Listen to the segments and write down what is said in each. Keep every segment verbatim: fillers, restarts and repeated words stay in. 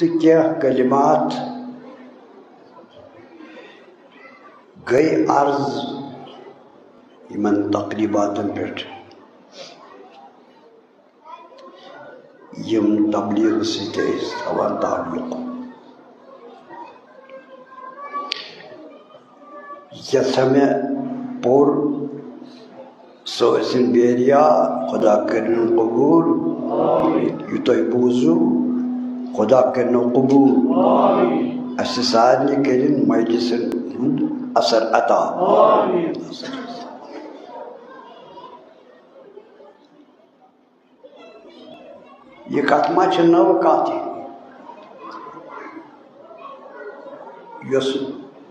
کینٛہہ کلمات گٔے عرض یِمن تقریباتن پٮ۪ٹھ، یِم تبلیغ سۭتۍ ٲسۍ تھاوان تعلق۔ یَتھ مےٚ پوٚر، سُہ ٲسِن بیریا، خدا کٔرِنَم قبوٗل۔ یہِ تۄہہِ بوٗزوُ، خدا کٔرِنَم قبوٗل۔ اَسہِ سارنٕے کٔرِن مجلسَن ہُنٛد اثر عطا۔ یہِ کتھ ما چھِ نٔو کتھ، یۄس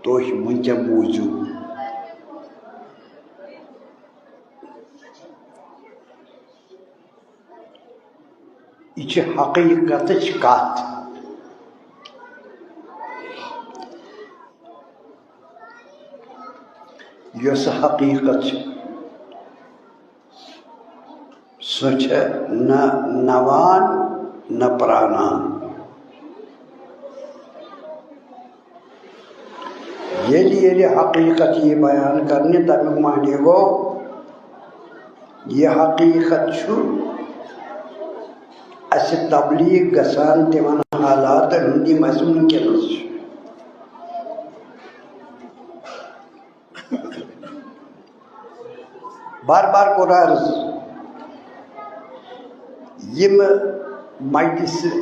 تُہۍ وٕنکٮ۪ن بوٗزِو؟ یہِ چھِ حقیقتٕچ کتھ۔ یۄس حقیقت چھِ، سۄ چھےٚ نہ نوان نہ پرانان۔ ییٚلہِ ییٚلہِ حقیقت یی بیان کرنہِ، تمیُک معنی گوٚو، یہِ حقیقت چھُ اَسہِ تبلیغ گژھان تِمن حالاتن ہُنٛد، یِم اَسہِ وٕنکیٚنس چھِ۔ بار بار کوٚر عرض، یِم مجلسہٕ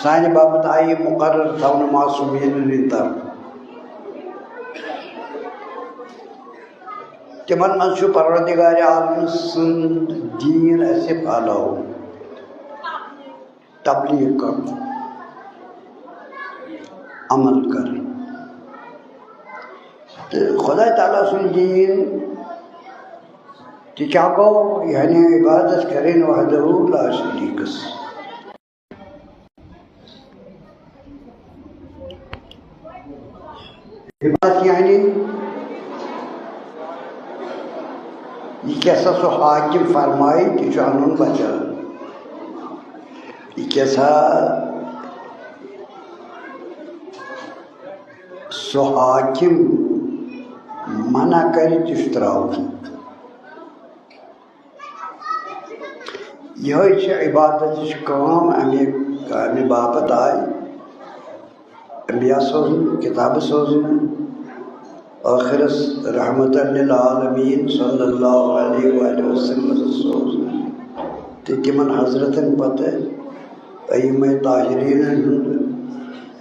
سانہِ باپتھ آیہِ مُقرر تھاونہٕ معصومیٖنَن ہٕنٛدِ طرفہٕ، تِمن منٛز چھُ پروردگار عالم سُنٛد دیٖن اَسہِ پھٔہلاوُن۔ تبلیغ کرُن، عمل کرٕنۍ۔ تہٕ خۄداے تعالیٰ سُنٛد دیٖن تہِ کیٛاہ گوٚو؟ یعنی عبادت کرٕنۍ وحدہ لا شریٖکس۔ عبادت یعنی یہِ کیٛاہ سا سُہ حاکم فرمایہِ، تہِ چھُ اَنُن بچان۔ یہِ کیٛاہ سا سُہ حاکم منع کرِ، تہِ چھُ ترٛاوُن۔ یِہوٚے چھِ عبادتٕچ کٲم، اَمہِ کامہِ باپتھ آے انبیاء سوزنہٕ، کتابہٕ سوزنہٕ، ٲخرس رحمتاً للعالمین صلی اللہ علیہ وآلہ وسلم سوزنہٕ۔ تہٕ تِمن حضرتن پتہٕ ائمہ طاہرینن ہُنٛد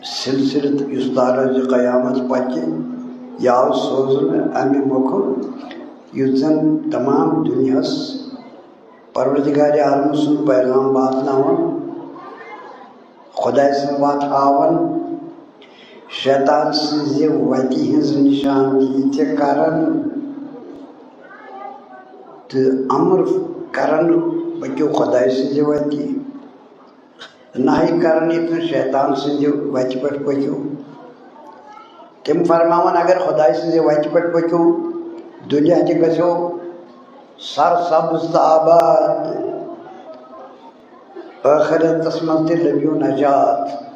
سلسلہٕ، یُس تارا زِ قیامت پکہِ، یہِ آو سوزنہٕ اَمہِ مۄکھٕ، یُتھ زن تمام دُنیاہس پروردگار عالم سُنٛد پیغام واتناوان، خۄداے سٕنٛز وَتھ ہاوان، شیطان سٕنٛزِ وَتہِ ہٕنٛز نِشاندہی تہِ کران تہٕ امر کران، پٔکِو خۄداے سٕنٛزِ وَتہِ۔ نہی کران، ییٚتہِ نہٕ شیطان سٕنٛزِ وَتہِ پٮ۪ٹھ پٔکِو۔ تِم فرماوان، اگر خۄداے سٕنٛزِ وَتہِ پٮ۪ٹھ پٔکِو، دُنیا تہِ گژھیو سرسبز تہٕ آباد، ٲخرتس منٛز تہِ لٔبِو نجات۔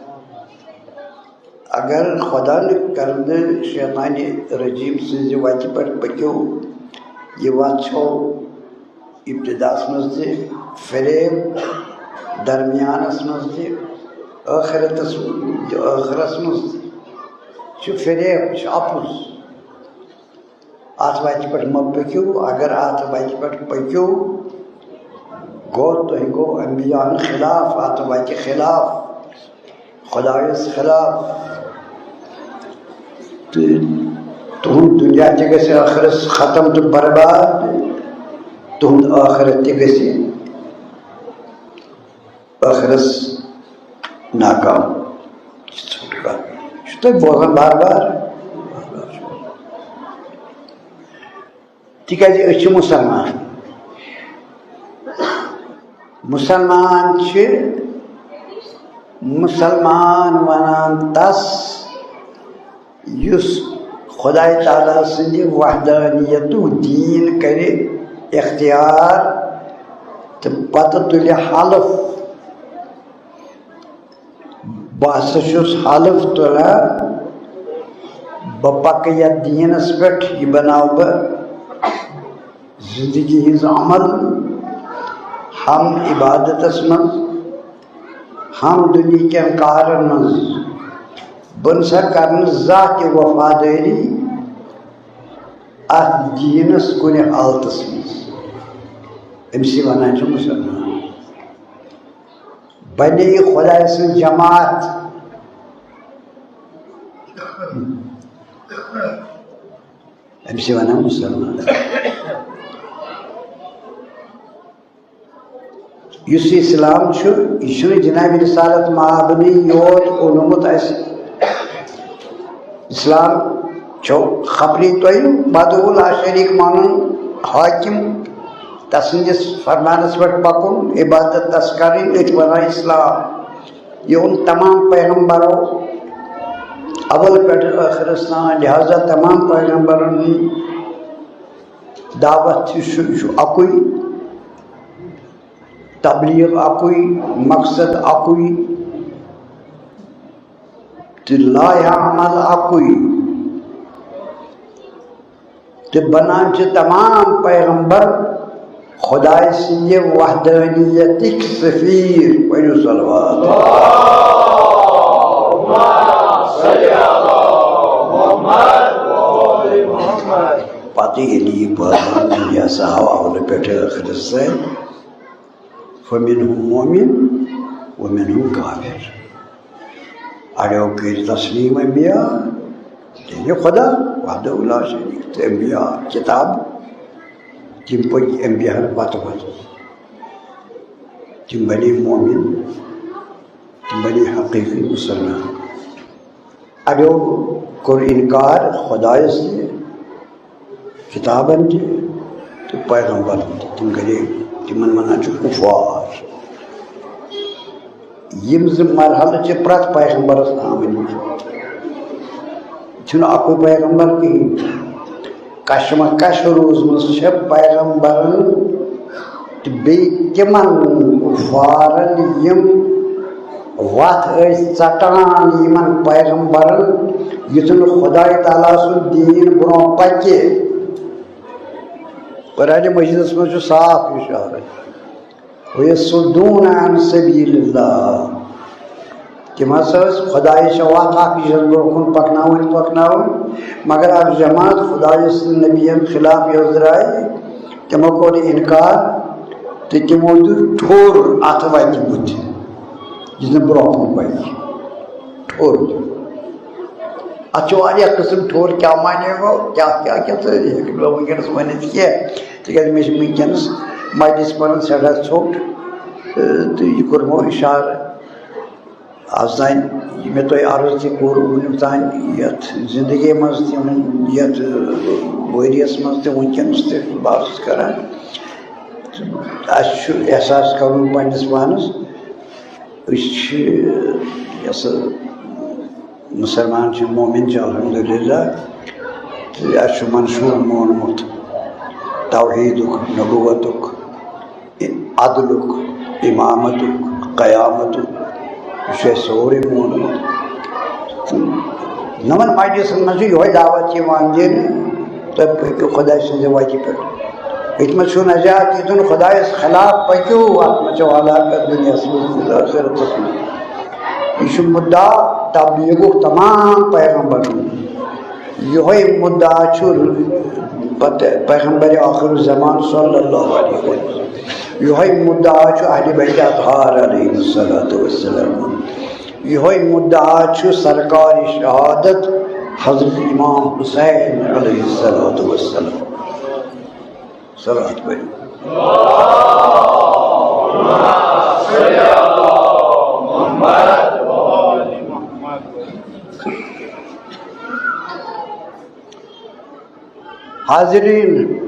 اگر خۄدا نہٕ کرندٕ شیطانِ رجیٖم سٕنٛزِ وَتہِ پٮ۪ٹھ پٔکِو، یہِ وَتھ چھو ابتداہس منٛز تہِ فریب، درمیانس منٛز تہِ، ٲخرتس، ٲخرس منٛز تہِ چھُ فریب، چھُ اپُز۔ اتھ وتہِ پٮ۪ٹھ مہ پٔکِو، اگر اتھ وتہِ پٮ۪ٹھ پٔکِو، گوٚو تُہۍ گوٚو انبیاءن خلاف، اتھ وتہِ خلاف۔ خدایس خلاف۔ تہٕ تُہُنٛد دُنیا تہِ گژھِ ٲخرس ختم تہٕ برباد، تُہُنٛد ٲخرت تہِ گژھِ ٲخرس ناکام۔ یہِ چھِ ژھوٚٹ کتھ۔ یہِ چھُ تۄہہِ بوزان بار بار۔ تِکیٛازِ أسۍ چھِ مُسلمان۔ مُسلمان چھِ، مُسلمان وَنان تَس، یُس خۄداے تعالیٰ سٕنٛدِ وحدانیتُک دیٖن کَرِ اختیار تہٕ پَتہٕ تُلہِ حلف بہٕ ہسا چھُس حلف تُلان، بہٕ پکہٕ یتھ دیٖنس پٮ۪ٹھ، یہِ بناوٕ بہٕ زندگی ہٕنٛز عمل، ہم عبادتس منٛز، ہم دُنیہکٮ۪ن کارن منٛز۔ بہٕ نہ سا کرٕ نہٕ زانٛہہ تہِ وفادٲری اتھ دیٖنس کُنہِ حالتس منٛز۔ أمۍ سٕے ونان چھِ مُسلمان۔ بنے خدایہِ سٕنٛز جماعت۔ أمِس چھِ وَنان مُسلمان۔ یُس یہِ اِسلام چھُ، یہِ چھُنہٕ جناب رسالت مآبٕنٕے یوت اوٚنمُت اَسہِ۔ اِسلام چھُ خبرٕے تۄہہِ وحدہ لا شریٖک مانُن، حٲکِم، تَسٕنٛدِس فرمانَس پٮ۪ٹھ پَکُن، عبادت تَس کَرٕنۍ، أتھۍ وَنان اِسلام۔ یہِ اوٚن تمام پیغمبرو اول پٮ۪ٹھ ٲخرس تام، لہذا تمام پیغمبرن ہُنٛد دعوت یُس چھُ، یہِ چھُ اَکُے، تبلیغ اَکُے، مقصد اَکُے، تہٕ لایحہ عمل اَکُے۔ تہٕ بنان چھِ تمام پیغمبر خدایہِ سٕنٛدِ وحدانیتٕکۍ سفیر۔ پٔرِو صلوات۔ پتہٕ ییٚلہِ یہِ بٲگراوُن، یہِ ہسا آو اولہٕ پٮ۪ٹھٕ ٲخرس تام۔ فمنهم مؤمن ومنهم کافر۔ اڑیو کٔرۍ تسلیم انبیاء، یعنی خدا وحدہ لا شریک، تہٕ انبیاء کتاب، تِم پٔکۍ انبیاہن پتہٕ پتہٕ، تِم بنے مومن، تِم بنے حقیقی مسلمان۔ اڑیو کوٚر انکار خدایس تہِ، کتابن تہِ تہٕ پیغمبرن تہِ۔ تِم گٔیے، تِمن ونان چھِ کفار۔ یِم زٕ مرحلہٕ چھِ پرٛٮ۪تھ پیغمبرس آمٕتۍ۔ چھُنہٕ اَکُے پیغمبر کِہیٖنۍ۔ کشمکش روٗزمٕژ چھےٚ پیغمبرن تہٕ بیٚیہِ تِمن کُفارن، یِم وَتھ ٲسۍ ژٹان یِمن پیغمبرن، یُتھ نہٕ خداے تعالیٰ سُنٛد دیٖن برٛونٛہہ پکہِ۔ قرآنِ مجیٖدس منٛز چھُ صاف اِشارٕ۔ وَيَصُدُّونَ عَن سَبِيلِ اللَّهِ۔ تِم ہسا ٲسۍ خدایہِ چھےٚ وَتھ اَکھ، یہِ چھَس برٛونٛہہ کُن پَکناوٕنۍ، پَکناوٕنۍ، مگر اَکھ جماعت خدایَس تہٕ نبیَن خلاف یۄس درٛاے، تِمو کوٚر اِنکار تہٕ تِمو دیُت ٹھوٚر اَتھ وَتہِ بُتھِ، یُس نہٕ برٛونٛہہ کُن پَکہِ۔ ٹھوٚر۔ اَتھ چھُ واریاہ قٕسٕم ٹھوٚر کیٛاہ معنی گوٚو، کیٛاہ، کیٛاہ، کیٛاہ تہٕ یہِ ہیٚکہِ نہٕ بہٕ وٕنکیٚنَس ؤنِتھ کینٛہہ، تِکیٛازِ مےٚ چھِ وٕنکیٚنَس مجلِس پَران سٮ۪ٹھاہ ژھوٚٹ، تہٕ، تہٕ یہِ کوٚرمو اِشارٕ۔ آز تام یہِ مےٚ تۄہہِ عرض تہِ کوٚر وٕنیُک تام یَتھ زِندگی منٛز تہِ، یَتھ ؤریَس منٛز تہِ، وٕنکیٚنَس تہِ بہٕ عرض کَران۔ تہٕ اَسہِ چھُ احساس کَرُن پنٛنِس پانَس، أسۍ چھِ یہِ ہسا مُسلمان چھِ، مومِن چھِ الحمدللہ، تہٕ اَسہِ چھُ منشور مونمُت توحیٖدُک، نبوتُک، عدلُک، اِمامتُک، قیامتُک، یہِ چھُ اَسہِ سورُے مونمُت۔ تہٕ نَمن مجلسن منٛز چھُ یِہوٚے دعوت یِوان دِنہٕ، تُہۍ پٔکِو خۄداے سٕنٛزِ وَتہِ پٮ۪ٹھ۔ ییٚتہِ منٛز چھُو نجات، ییٚتہِ نہٕ خۄدایَس خلاف پٔکِو، اَتھ منٛز چھو ہلاکت دُنیاہَس منٛز تہٕ ٲخرتَس منٛز۔ یہِ چھُ مُدعا تبلیغُک تمام پیغمبرَن۔ یِہوٚے مُدعا چھُ پتہٕ پیغمبر آخر الزمان صلی اللہ علیہ وسلم۔ یِہوٚے مُدعا چھُ اہلِ بیت اطہار علیہ الصلوۃ والسلام۔ یِہوٚے مُدعا چھُ سرکار شہادت حضرت امام حسین علیہ الصلوۃ والسلام۔ صلوات پٔرِو۔ حاضرین،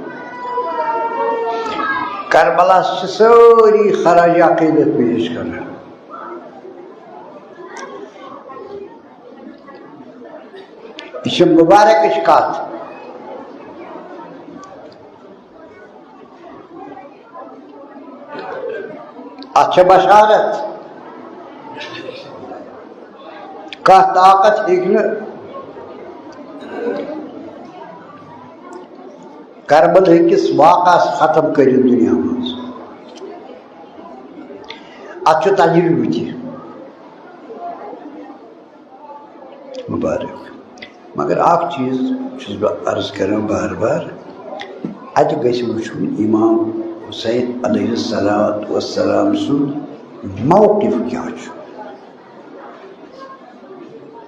کربلاہَس چھِ سٲری خراج عقیدت پیش کران۔ یہِ چھِ مُبارکٕچ کتھ۔ اتھ چھےٚ بشارت۔ کانٛہہ طاقت ہیٚکہِ نہٕ کربلہٕ کِس واقعس ختم کٔرِتھ دُنیا منٛز۔ اتھ چھُ تجربہٕ تہِ مبارک۔ مگر اکھ چیٖز چھُس بہٕ عرض کران بار بار، اتہِ گژھِ وٕچھُن امام حسین علیہ الصلوۃ والسلام سُنٛد موقف کیٛاہ چھُ۔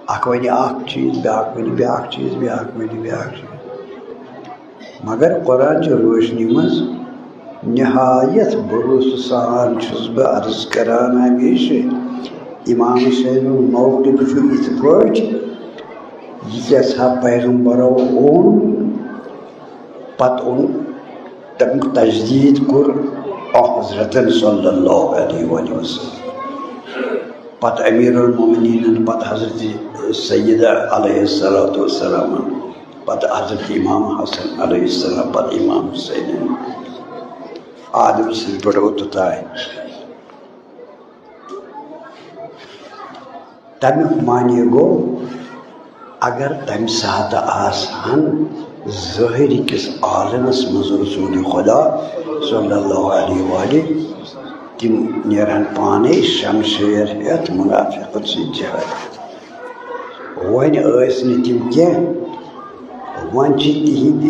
اکھ ونہِ اکھ چیٖز، بیٛاکھ ونہِ بیٛاکھ چیٖز، بیٛاکھ ونہِ بیٛاکھ چیٖز۔ مگر قرآن چہِ روشنی منٛز نہایت بھروسہٕ سان چھُس بہٕ عرض کران ہمیشہِ، امام حسینُک موقف چھُ یِتھ پٲٹھۍ، یہِ کیٛاہ سا پیغمبرو اوٚن، پتہٕ اوٚن تَمیُک تجدیٖد کوٚر حضرتن صلی اللہ علیہ وآلہ وسلم۔ پتہٕ امیر المومنینن، پتہٕ حضرت سیدہ علیہ الصلوۃ والسلام، پتہٕ حضرت امام حسن علیہ السلام، پتہٕ امام حسین۔ آدم سٕنٛدِ پٮ۪ٹھ اوٚتتھ تام۔ تَمیُک معنی گوٚو، اگر تَمہِ ساتہٕ آسہٕ ہن ظٲہری کِس عالمس منٛز رسول خدا صلی اللہ علیہ وآلہ، تِم نیرہن پانے شمشیر ہٮ۪تھ منافقن سۭتۍ جہاد۔ وۄنۍ ٲسۍ نہٕ تِم کینٛہہ، وۄنۍ چھِ تِہنٛدِ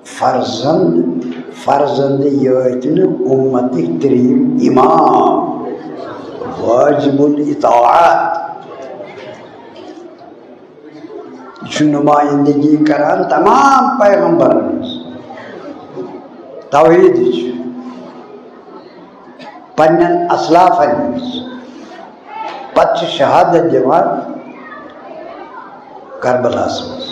فرزند، فرزند یٲتۍ نہٕ اُمتٕکۍ ترٛیٚیِم امام، واجب الاطاعت۔ یہِ چھُ نمائندگی کران تمام پیغمبرن ہٕنٛز، توحیدٕچ، پننٮ۪ن اسلافن ہٕنٛز۔ پتہٕ چھِ شہادت دِوان کربلاہس منٛز۔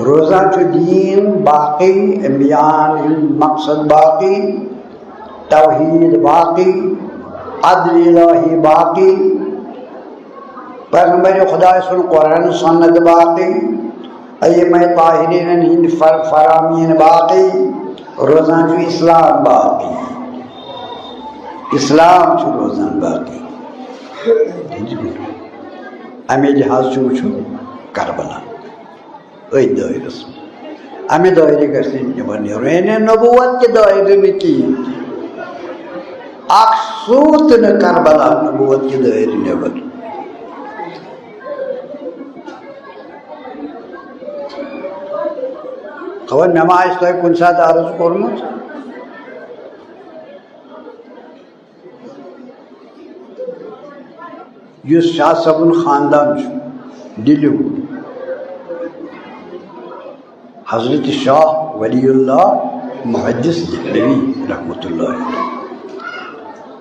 روزان چھُ دیٖن باقی، انبیاءن ہُنٛد مقصد باقی، توحید باقی، عدل الہی باقی، پیغمبر خدای سُنٛد قرآن سنت باقی، ائمہ طاہرینن ہٕنٛدۍ فر-، فرامین باقی، روزان چھُ اسلام باقی۔ اسلام چھُ روزان باقی۔ اَمے لحاظ چھُ وٕچھُن کربلا۔ أتھۍ دٲیرَس منٛز۔ اَمہِ دٲیرٕ گژھِ نہٕ نٮ۪بر نیرُن، یعنی نبوت کہِ دٲیرٕ نہٕ کِہیٖنۍ۔ اکھ سوٗ تہِ نہٕ کربلا نبوت کہِ دٲیرٕ نٮ۪بر۔ خبر مےٚ ما آسہِ تۄہہِ کُنہِ ساتہٕ عرض کوٚرمُت۔ یُس شاہ صٲبُن خاندان چھُ، دِلہِ ہُنٛد، حضرت شاہ ولی اللہ محدث دہلوی رحمتہ اللہ علیہ،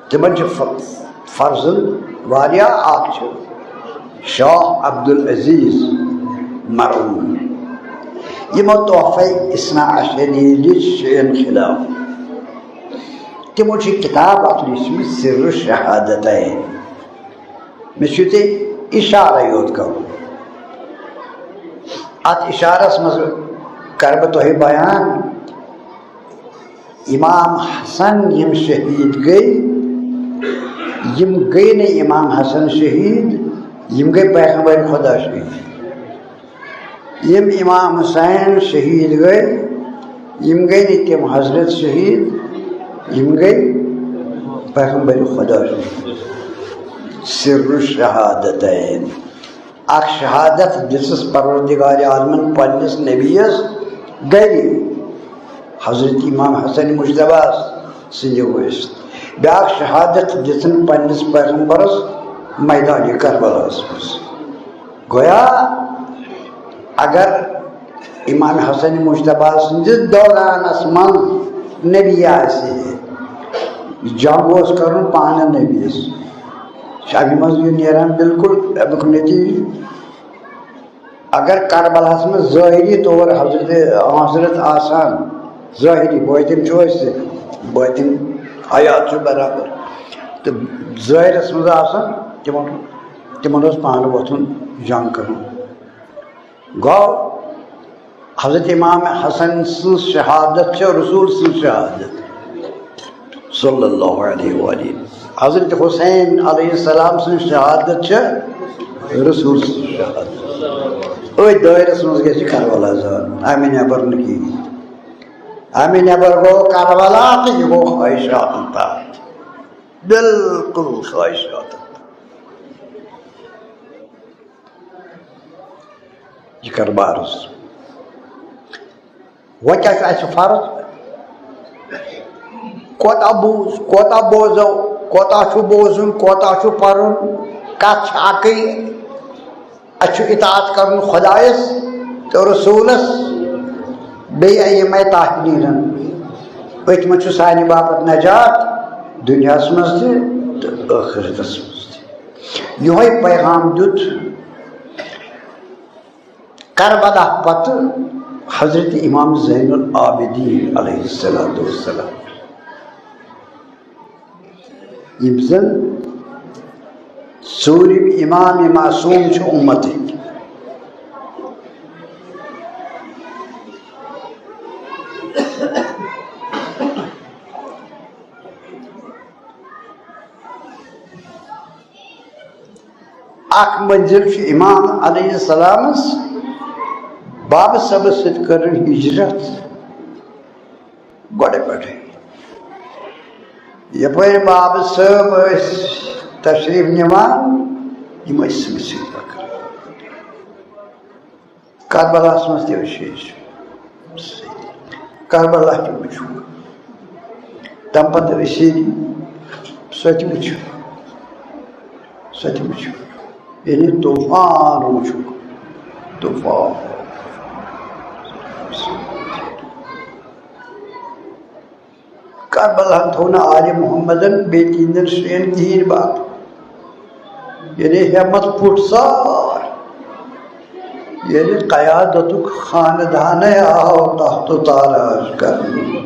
تِمن چھِ ف-، فرزند واریاہ، اکھ چھُ شاہ عبدالعزیز مرحوم، یِمو تحفہ اثنا عشریہ لیٚچھ شیعن خلاف۔ تِمو چھِ کِتاب اکھ لیٖچھمٕژ سر الشہادتین۔ مےٚ چھُ ژےٚ اِشارَے یوت کَرُن۔ اَتھ اِشارَس منٛز کَرٕ بہٕ تۄہہِ بیان، اِمام حسن یِم شہیٖد گٔے، یِم گٔے نہٕ اِمام حسن شہیٖد، یِم گٔے پیغمبر خدا شہیٖد۔ یِم امام حسین شہیٖد گٔے، یِم گٔے نہٕ تِم حضرت شہیٖد، یِم گٔے پیغمبر خدا شہیٖد۔ سر الشہادتین، اکھ شہادت دِژٕس پروردگار عالمن پننِس نبیَس گرِ، حضرت امام حسن مجتبیٰ سٕنٛدِ وٲرِث۔ بیٛاکھ شہادت دِژٕن پننِس پیغمبرس میدانِ کربلاہس منٛز۔ گویا اگر امام حسن مجتبیٰ سٕنٛدِس دورانس منٛز نبی آسہِ ہے، جنگ اوس کرُن پانہٕ نبیَس، چھُ اَمہِ منٛز یہِ نیران بالکل اَمیُک نتیٖجہٕ۔ اگر کربلاہس منٛز ظٲہری طور حضرت، حضرت آسان، ظٲہری، بٲطِن چھُ اَسہِ، بٲطِن حیات چھُ برابر، تہٕ ظٲہرس منٛز آسان، تِمن، تِمن اوس پانہٕ وۄتھُن جنگ کرُن۔ گوٚو، حضرت امام حسن سٕنٛز شہادت چھےٚ رسول سٕنٛز شہادت، صلی اللہ علیہ وآلہ۔ حضرت حسین علیہ السلام سٕنٛز شہادت چھےٚ رسول سٕنٛز شہادت۔ أتھۍ دٲیرَس منٛز گژھِ کربلا زانُن، اَمہِ نٮ۪بر نہٕ کِہیٖنۍ۔ اَمہِ نٮ۪بر گوٚو کربلا تہٕ یہِ گوٚو خواہشاتَن تام۔ بِلکُل خواہشاتَن تام۔ یہِ کَرٕ بہٕ عرض۔ وۄنۍ کیٛاہ چھُ اَسہِ فرض؟ کوتاہ بوٗز، کوتاہ بوزو، کوتاہ چھُ بوزُن، کوتاہ چھُ پَرُن، کَتھ چھِ اَکٕے۔ اَسہِ چھُ اطاعت کَرُن خۄدایَس تہٕ رسوٗلَس، بیٚیہِ یِمَے تاج دیٖنَن۔ أتھۍ منٛز چھُ سانہِ باپَتھ نجات، دُنیاہَس منٛز تہِ تہٕ ٲخرَتَس منٛز تہِ۔ یِہوٚے پیغام دیُت کربلا پتہٕ حضرت امام زین العابدین علیہ الصلوۃ والسلام، یِم زن ژوٗرِم امام معصوم چھِ اُمتٕکۍ۔ اکھ منزل چھُ امام علیہ السلامس بابہٕ صٲبس سۭتۍ کٔرٕن ہجرت گۄڈے پٮ۪ٹھے۔ یپٲرۍ بابہٕ صٲب ٲسۍ تشریف نِوان، یِم ٲسۍ سۭتۍ سۭتۍ پکان۔ کربلاہس منٛز تہِ ٲسۍ أسۍ۔ کربلا تہِ وٕچھو۔ تَمہِ پتہٕ ٲسۍ ییٚتہِ سۄ تہِ وٕچھو۔ سۄ تہِ وٕچھو۔ یعنی طوفان وٕچھو۔ طوفان۔ کربلاہن تھوٚو نہٕ آلِ محمدن بیٚیہِ تِہنٛدٮ۪ن شُرٮ۪ن کِہیٖنۍ باقٕے۔ یعنی ہمت پھُٹ سار۔ یعنی قیادتُک خاندانَے آو تخت و تاراج کرنہٕ۔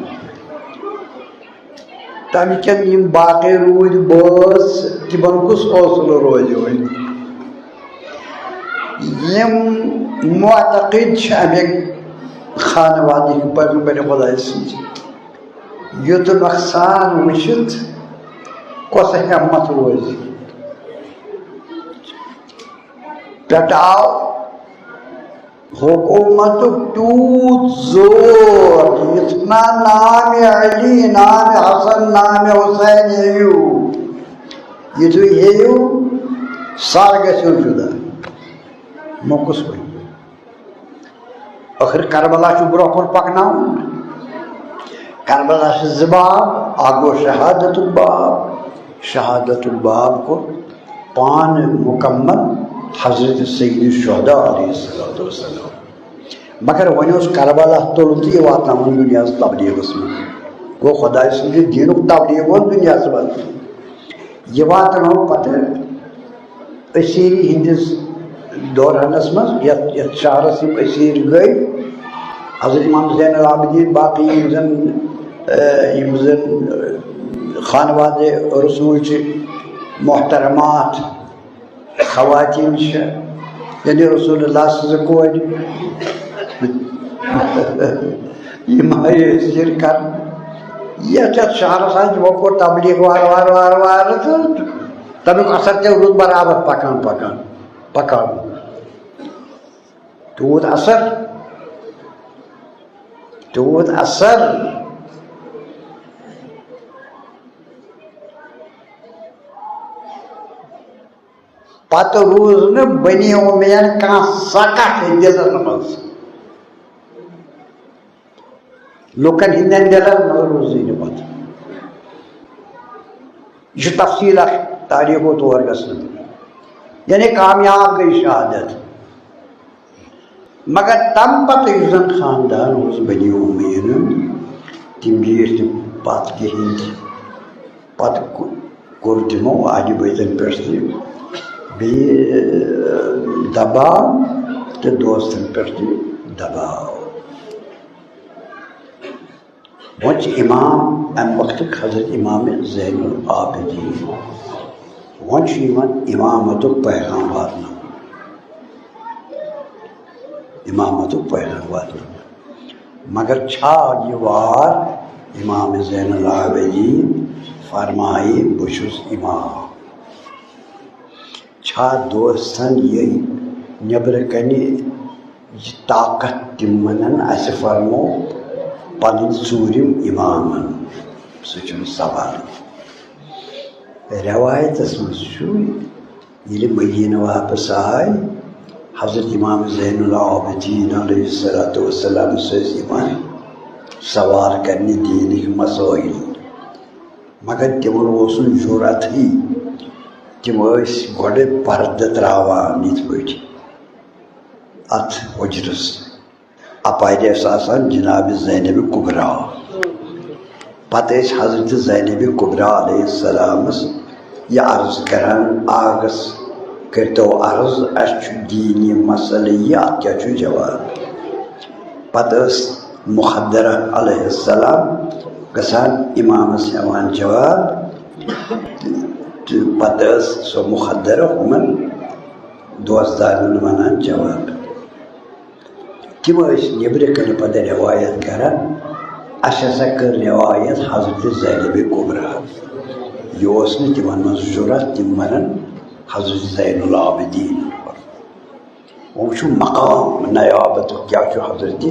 تَمہِ کٮ۪ن یِم باقٕے روٗدۍ بٲژ، تِمن کُس حوصلہٕ روزِ وۄنۍ؟ یِم معتقد چھِ اَمہِ خانوادٕکۍ پیغمبر خۄداے سٕنٛدۍ، یُتھ نۄقصان وٕچھِتھ کۄس ہٮ۪متھ روزِ؟ پٮ۪ٹھٕ آو حکوٗمتُک تیوٗت زور، یُتھ نہ نامِ علی، نامِ حسن، نامِ حسین ہیٚیِو۔ یُتھُے ہیٚیِو، سر گژھیو جُدا۔ وۄنۍ کُس وَنہِ؟ ٲخٕر کربلا چھُ برونٛہہ کُن پکناوُن۔ کربلا چھِ زٕ باب، اکھ گوٚو شہادتُک باب، شہادتُک باب کوٚر پانہٕ مکمل حضرت سید الشہداء علیہ الصلوۃ والسلام۔ مگر وۄنۍ اوس کربلا تُلُن تہٕ یہِ واتناوُن دُنیاہَس تبلیغس منٛز۔ گوٚو خۄداے سٕنٛدِ دیٖنُک تبلیغ اوس دُنیاہَس منٛز۔ یہِ واتنوو پتہٕ اسیری ہٕنٛدِس دورانس منٛز، یتھ، یتھ شہرس یِم اسیٖر گٔے، حضرت امام زین العابدین، باقٕے یِم زن، اے، یِم زن، اے، خانوادِ رسول چھِ، محترمات خواتین چھِ، یعنی رسول اللہ سٕنٛزٕ کورِ، یِم آیہِ اسیٖر کرنہٕ۔ یتھ، یتھ شہرس آیہِ، یِمو کوٚر تبلیغ وارٕ وارٕ وارٕ وارٕ تہٕ تَمیُک اثر تہِ روٗد برابر پکان، پکان، پکان۔ تیوٗت اثر، تیوٗت اثر۔ پتہٕ روٗز نہٕ بنی امیہ کانٛہہ سکتھ دِلن منٛز۔ لُکن ہٕنٛدٮ۪ن دِلن منٛز روٗزٕے نہٕ پتہٕ۔ یہِ چھُ تفصیٖل اکھ تاریخو طور گژھان۔ یعنی کامیاب گٔے شہادت۔ مگر تَمہِ پتہٕ یُس زن خاندان اوس بنی امیہ ہُنٛد، تِم بیٖٹھۍ نہٕ پتھ کِہیٖنۍ تہِ۔ پتہٕ کو-، کوٚر تِمو اہلِ بیتن پٮ۪ٹھ تہِ بیٚیہِ دباو تہٕ دوستن پٮ۪ٹھ تہِ دباو۔ وۄنۍ چھِ امام، امہِ وقتٕکۍ حضرت امام زین العابدین، وۄنۍ چھُ یِوان امامتُک پیغام واتناونہٕ۔ امامتُک پیغام واتناونہٕ۔ مگر چھا یہِ وار امام زین العابدین فرمایہِ، "بہٕ چھُس امام"؟ چھا دوستن یہِ نیٚبرٕ کنہِ یہِ طاقت تِم ونن، اسہِ فرمو پنٕنۍ ژوٗرِم امامن؟ سُہ چھُنہٕ سوال۔ رٮ۪وایتس منٛز چھُ، ییٚلہِ مدیٖنہٕ واپس آے، حضرت امام زین العابدین علیہ الصلوۃ والسلام ٲسۍ یِوان سوال کرنہِ دیٖنٕکۍ مسٲیِل، مگر تِمن اوس نہٕ جرأتھٕے۔ تِم ٲسۍ گۄڈٕ پردٕ تراوان یِتھ پٲٹھۍ اتھ حجرس۔ اپارِ ٲس آسان جناب زینب کبریٰ۔ پتہٕ ٲسۍ حضرت زینب کبریٰ علیہ السلامس یہِ عرض کران، آغس کٔرتو عرض، اسہِ چھُ دیٖنی مسئلہٕ یہِ، اتھ کیٛاہ چھُ جواب؟ پتہٕ ٲس مخدرہ علیہ السلام گژھان امامس ہٮ۪وان جواب، تہٕ پتہٕ ٲس سۄ مخدرہ ہُمن دوستدارن ونان جواب۔ تِم ٲسۍ نیٚبرٕ کنہِ پتہٕ رٮ۪وایت کران، اسہِ ہسا کٔر رٮ۪وایت حضرت زینب کبریٰ۔ یہِ اوس نہٕ تِمن منٛز جرأت، تِم ونن حضرت زین العابدین۔ وۄنۍ وٕچھِو مقام نیابتُک کیٛاہ چھُ حضرت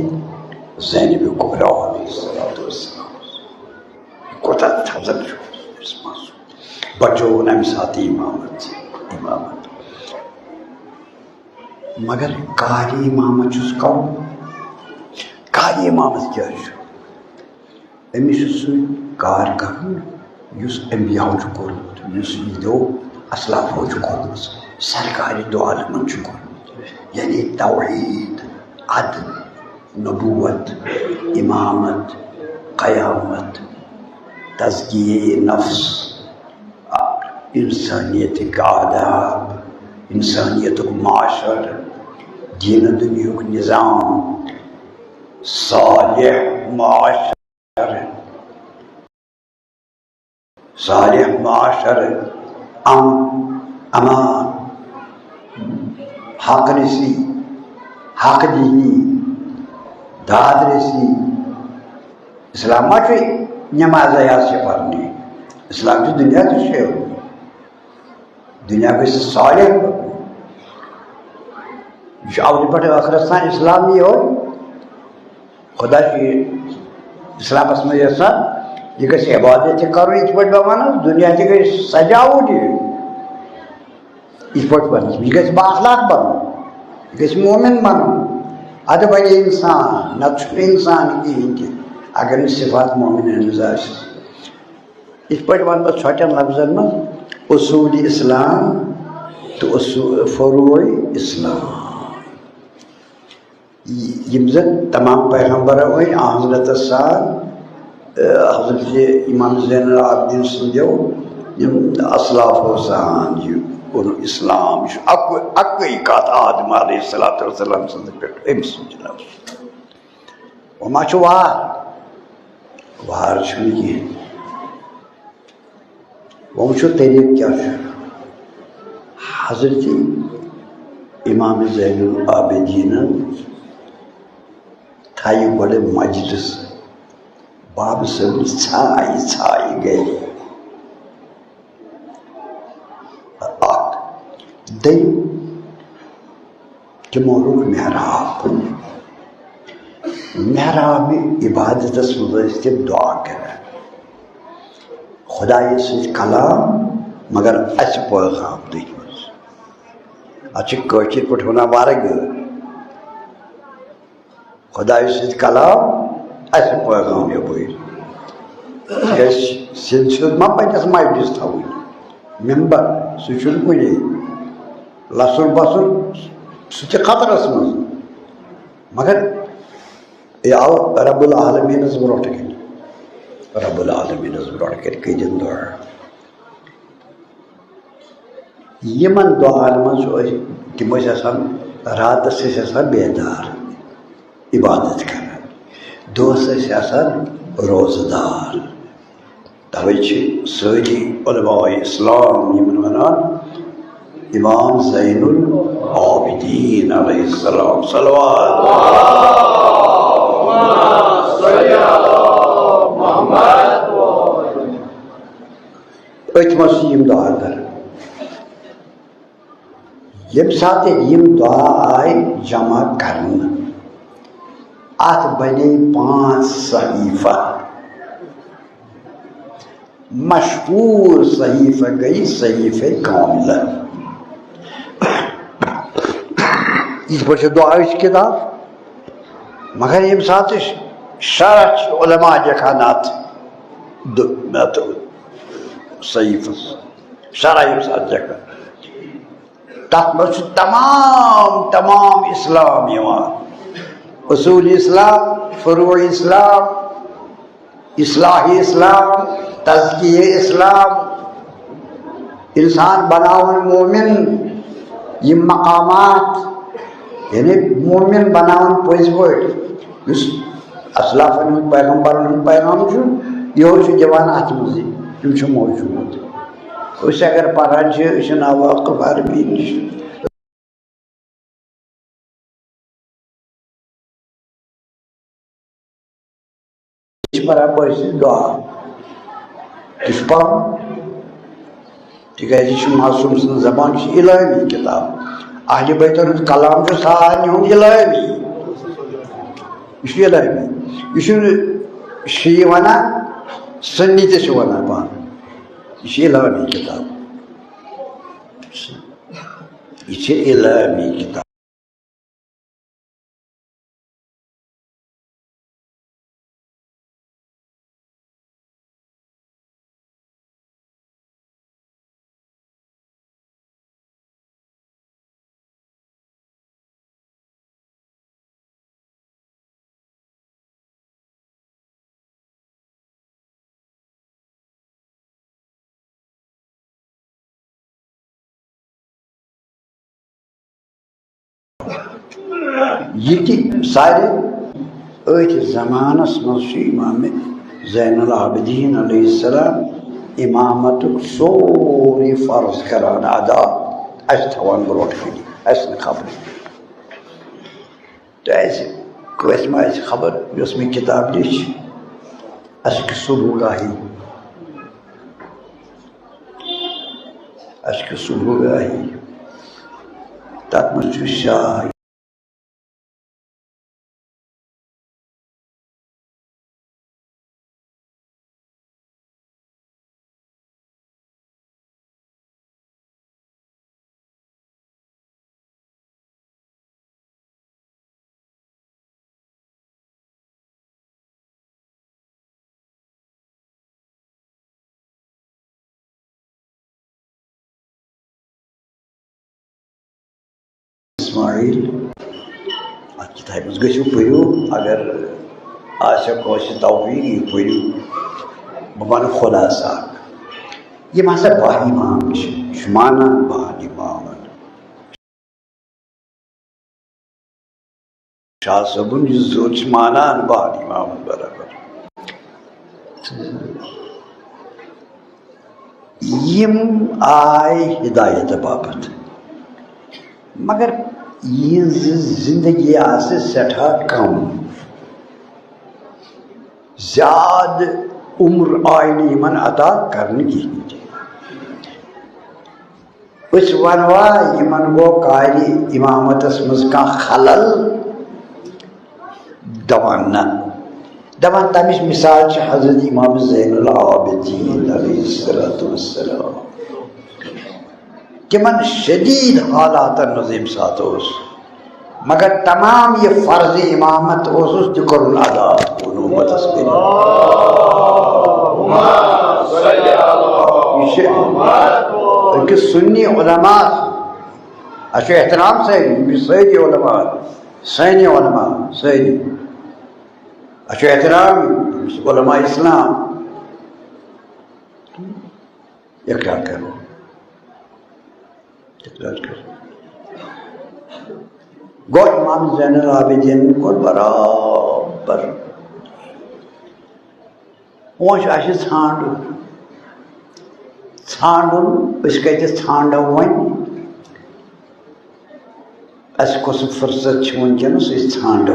زینب کبریٰ علیہ الصلوۃ والسلام۔ کوٗتاہ تھزر چھُ أمِس منٛز۔ بچووُن امہِ ساتہٕ امامت، امامت۔ مگر قاری امامت چھُس کم۔ قاری امامت کیٛاہ چھُ؟ أمِس چھُ سُہ کار کرُن یُس انبیاہو چھُ کوٚرمُت، یُس یِہنٛدیو اسلافو چھُ کوٚرمُت، سرکارِ دو عالمن چھُ کوٚرمُت۔ یعنی توحید، عدل، نبوت، امامت، قیامت، تزکیہ نفس، انسانیتٕکۍ آداب، انسانیتُک معاشر، دین و دنیاہُک نظام، صالح معاشر، صالح معاشر، امن، امان، حق رسی، حق دینی، داد رسی۔ اسلام ما چھُ نمازے یٲژ چھِ پرنہِ۔ اسلام چھُ دنیا تہِ شیرُن۔ دنیا گژھِ صالح۔ یہِ چھُ اولہٕ پٮ۪ٹھٕ ٲخرس تام اسلام یِہوٚے۔ خدا چھُ یہِ اسلامس منٛز یژھان، یہِ گژھِ عبادت تہِ کرُن، یِتھ پٲٹھۍ بہٕ ونہٕ، دنیا تہِ گژھِ سجاوُن یہِ۔ یِتھ پٲٹھۍ ونہٕ، یہِ گژھِ بااخلاق بنُن، یہِ گژھِ مومن بنُن۔ ادٕ بنہِ انسان، نتہٕ چھُنہٕ انسان کِہیٖنۍ تہِ، اگر نہٕ صفات مومنن ہٕنٛز آسہِ۔ یِتھ پٲٹھۍ وَنہٕ بہٕ ژھۄٹٮ۪ن لفظن منٛز، اصوٗلِ اسلام تہٕ اصوٗ-، فروعِ اسلام۔ یِم زَن تمام پیغمبرو ؤنۍ آمنتس سان، اے، حضرت امام زین العابدین سٕنٛدیو یِم اسلافو سان یہِ کوٚر اسلام، یہِ چھُ اَکُے، اَکٕے کَتھ آدم علیہ الصلوۃ والسلام سٕنٛدِ پٮ۪ٹھ، أمۍ سٕنٛدِ لفظ۔ وۄنۍ ما چھُ وار؟ وار چھُنہٕ کینٛہہ۔ وۄنۍ وٕچھو طریٖقہٕ کیٛاہ چھُ۔ حضرت امام زین العابدیٖنَن تھایہِ گۄڈٕ مجلس، بابہٕ صٲبنہِ ژھایہِ ژھایہِ گرِ۔ اکھ۔ دوٚیِم، تِمو روٚٹ محراب۔ محرابِ عبادتس منٛز ٲسۍ تِم دُعا کران۔ خۄدایہِ سۭتۍ کلام، مگر اَسہِ پٲغام تٔتھۍ منٛز۔ اَتھ چھِ کٲشِرۍ پٲٹھۍ وَنان ورگہٕ۔ خۄدایہِ سۭتۍ کلام، اَسہِ پیغام یَپٲرۍ۔ کیٛازِ سیٚدِ سیوٚد ما پَزِ اَسہِ مجلس تھاوٕنۍ؟ ممبر، سُہ چھُنہٕ کُنے۔ لَسُن پَسُن، سُہ تہِ خطرس منٛز۔ مگر یہِ آو رب العالمیٖنَس برونٛٹھ کَنہِ۔ رب العالمیٖنَس برونٛٹھ کَنہِ کٔرِن دُعا۔ یِمن دۄہن منٛز چھُ أسۍ، تِم ٲسۍ آسان، راتس ٲسۍ آسان بیدار، عبادت کران، دۄہس ٲسۍ آسان روزٕ دار۔ توے چھِ سٲری علماء اسلام یِمن ونان امام زین العابدین علیہ السلام۔ صلوات۔ أتھۍ منٛز چھِ یِم دعا کران۔ ییٚمہِ ساتہٕ یِم دعا آے جمع کرنہٕ، اتھ بنے پانٛژھ صحیفہ۔ مشہوٗر صحیفہ گٔے صحیفہ کاملہ۔ یِتھ پٲٹھۍ چھِ دعاہٕچ کِتاب، مگر ییٚمہِ ساتہٕ ش-، شرح چھِ علماء لیکھان اتھ دُ-، اتھ صحیفس، شرح ییٚمہِ ساتہٕ لیکھان، تتھ منٛز چھُ تمام، تمام اسلام یِوان۔ اصول اسلام، فروع اسلام، اصلاح اسلام، تزکیہ اسلام، انسان بناوُن مومن، یِم مقامات، یعنی مومن بناوُن پٔزۍ پٲٹھۍ، یُس اسلافن ہُنٛد، پیغمبرن ہُنٛد پیغام چھُ، یِہوٚے چھُ دِوان اتھ منٛزٕے، تِم چھِ موجود۔ أسۍ اگر پران چھِ، أسۍ چھِ ناواقف عربی نِش۔ یہِ چھِ پران پٲرۍ سٕنٛز دعا۔ یہِ چھُ پرُن، تِکیٛازِ یہِ چھُ معصوم سٕنٛز زبان، یہِ چھِ الہٲمی کِتاب۔ اہلِ بیتن ہُنٛد کلام چھُ سارنٕے ہُنٛد الہٲمی۔ یہِ چھُ الہٲمی۔ یہِ چھُنہٕ شیعہ ونان، سُنی تہِ چھِ ونان پانہٕ۔ یہِ چھِ الہٲمی کِتاب۔ یہِ چھِ الہٲمی کِتاب۔ یہِ تہِ سارے أتھۍ زمانس منٛز چھُ امام زین العابدین علیہ السلام امامتُک سورُے فرض کران ادا، اسہِ تھاوان برونٛٹھ کنہِ، اسہِ نہٕ خبرٕے۔ تہٕ اسہِ کٲنٛسہِ ما آسہِ خبر، یۄس مےٚ کِتاب لیٚچھ، اشکِ صبحگاہی، اشکِ صبحگاہی، تتھ منٛز چھُ شاہ اسماعیل، اتھ کتابہِ منٛز گٔژھِو پٔرِو، اگر آسہِ کٲنٛسہِ توفیق، یہِ پٔرِو۔ بہٕ ونہٕ خُلاصہٕ اکھ۔ یِم ہسا باہ امام چھِ، یہِ چھُ مانان باہن امامن۔ شاہ صٲبُن یہِ زوٚد چھِ مانان باہن امامن برابر۔ یِم آے ہدایت باپتھ، مگر یِہنٛز زندگی آسہِ سٮ۪ٹھاہ کم، زیادٕ عمر آے نہٕ یِمن عطا کرنہٕ کِہیٖنۍ تہِ۔ أسۍ وَنوا یِمن گوٚو کارِ اِمامتس منٛز کانٛہہ خلل؟ دَپان نہ۔ دَپان تَمِچ مِثال چھِ حضرت امام زین العابدین علیہ الصلوۃ والسلام۔ تِمن شدیٖد حالاتن منٛز ییٚمہِ ساتہٕ اوس، مگر تمام یہِ فرض امامت اوسُس تہِ کوٚرُن ادا، اوٚن امتس کٔرِتھ۔ یہِ چھِ أکِس سُنی علماء، اَسہِ چھُ احترام سٲری، یِم چھِ سٲری علماء، سٲنی علماء، سٲری۔ اَسہِ چھُ احترام علماء اسلام۔ اقرار کرو۔ اقرار کرو۔ گوٚو امام زین العابدین کوٚر برابر۔ وۄنۍ چھُ اَسہِ ژھانٛڈُن۔ ژھانٛڈُن، أسۍ کَتہِ ژھانٛڈو وۄنۍ؟ اَسہِ کۄس فرصت چھِ وٕنکیٚنَس، أسۍ ژھانٛڈو؟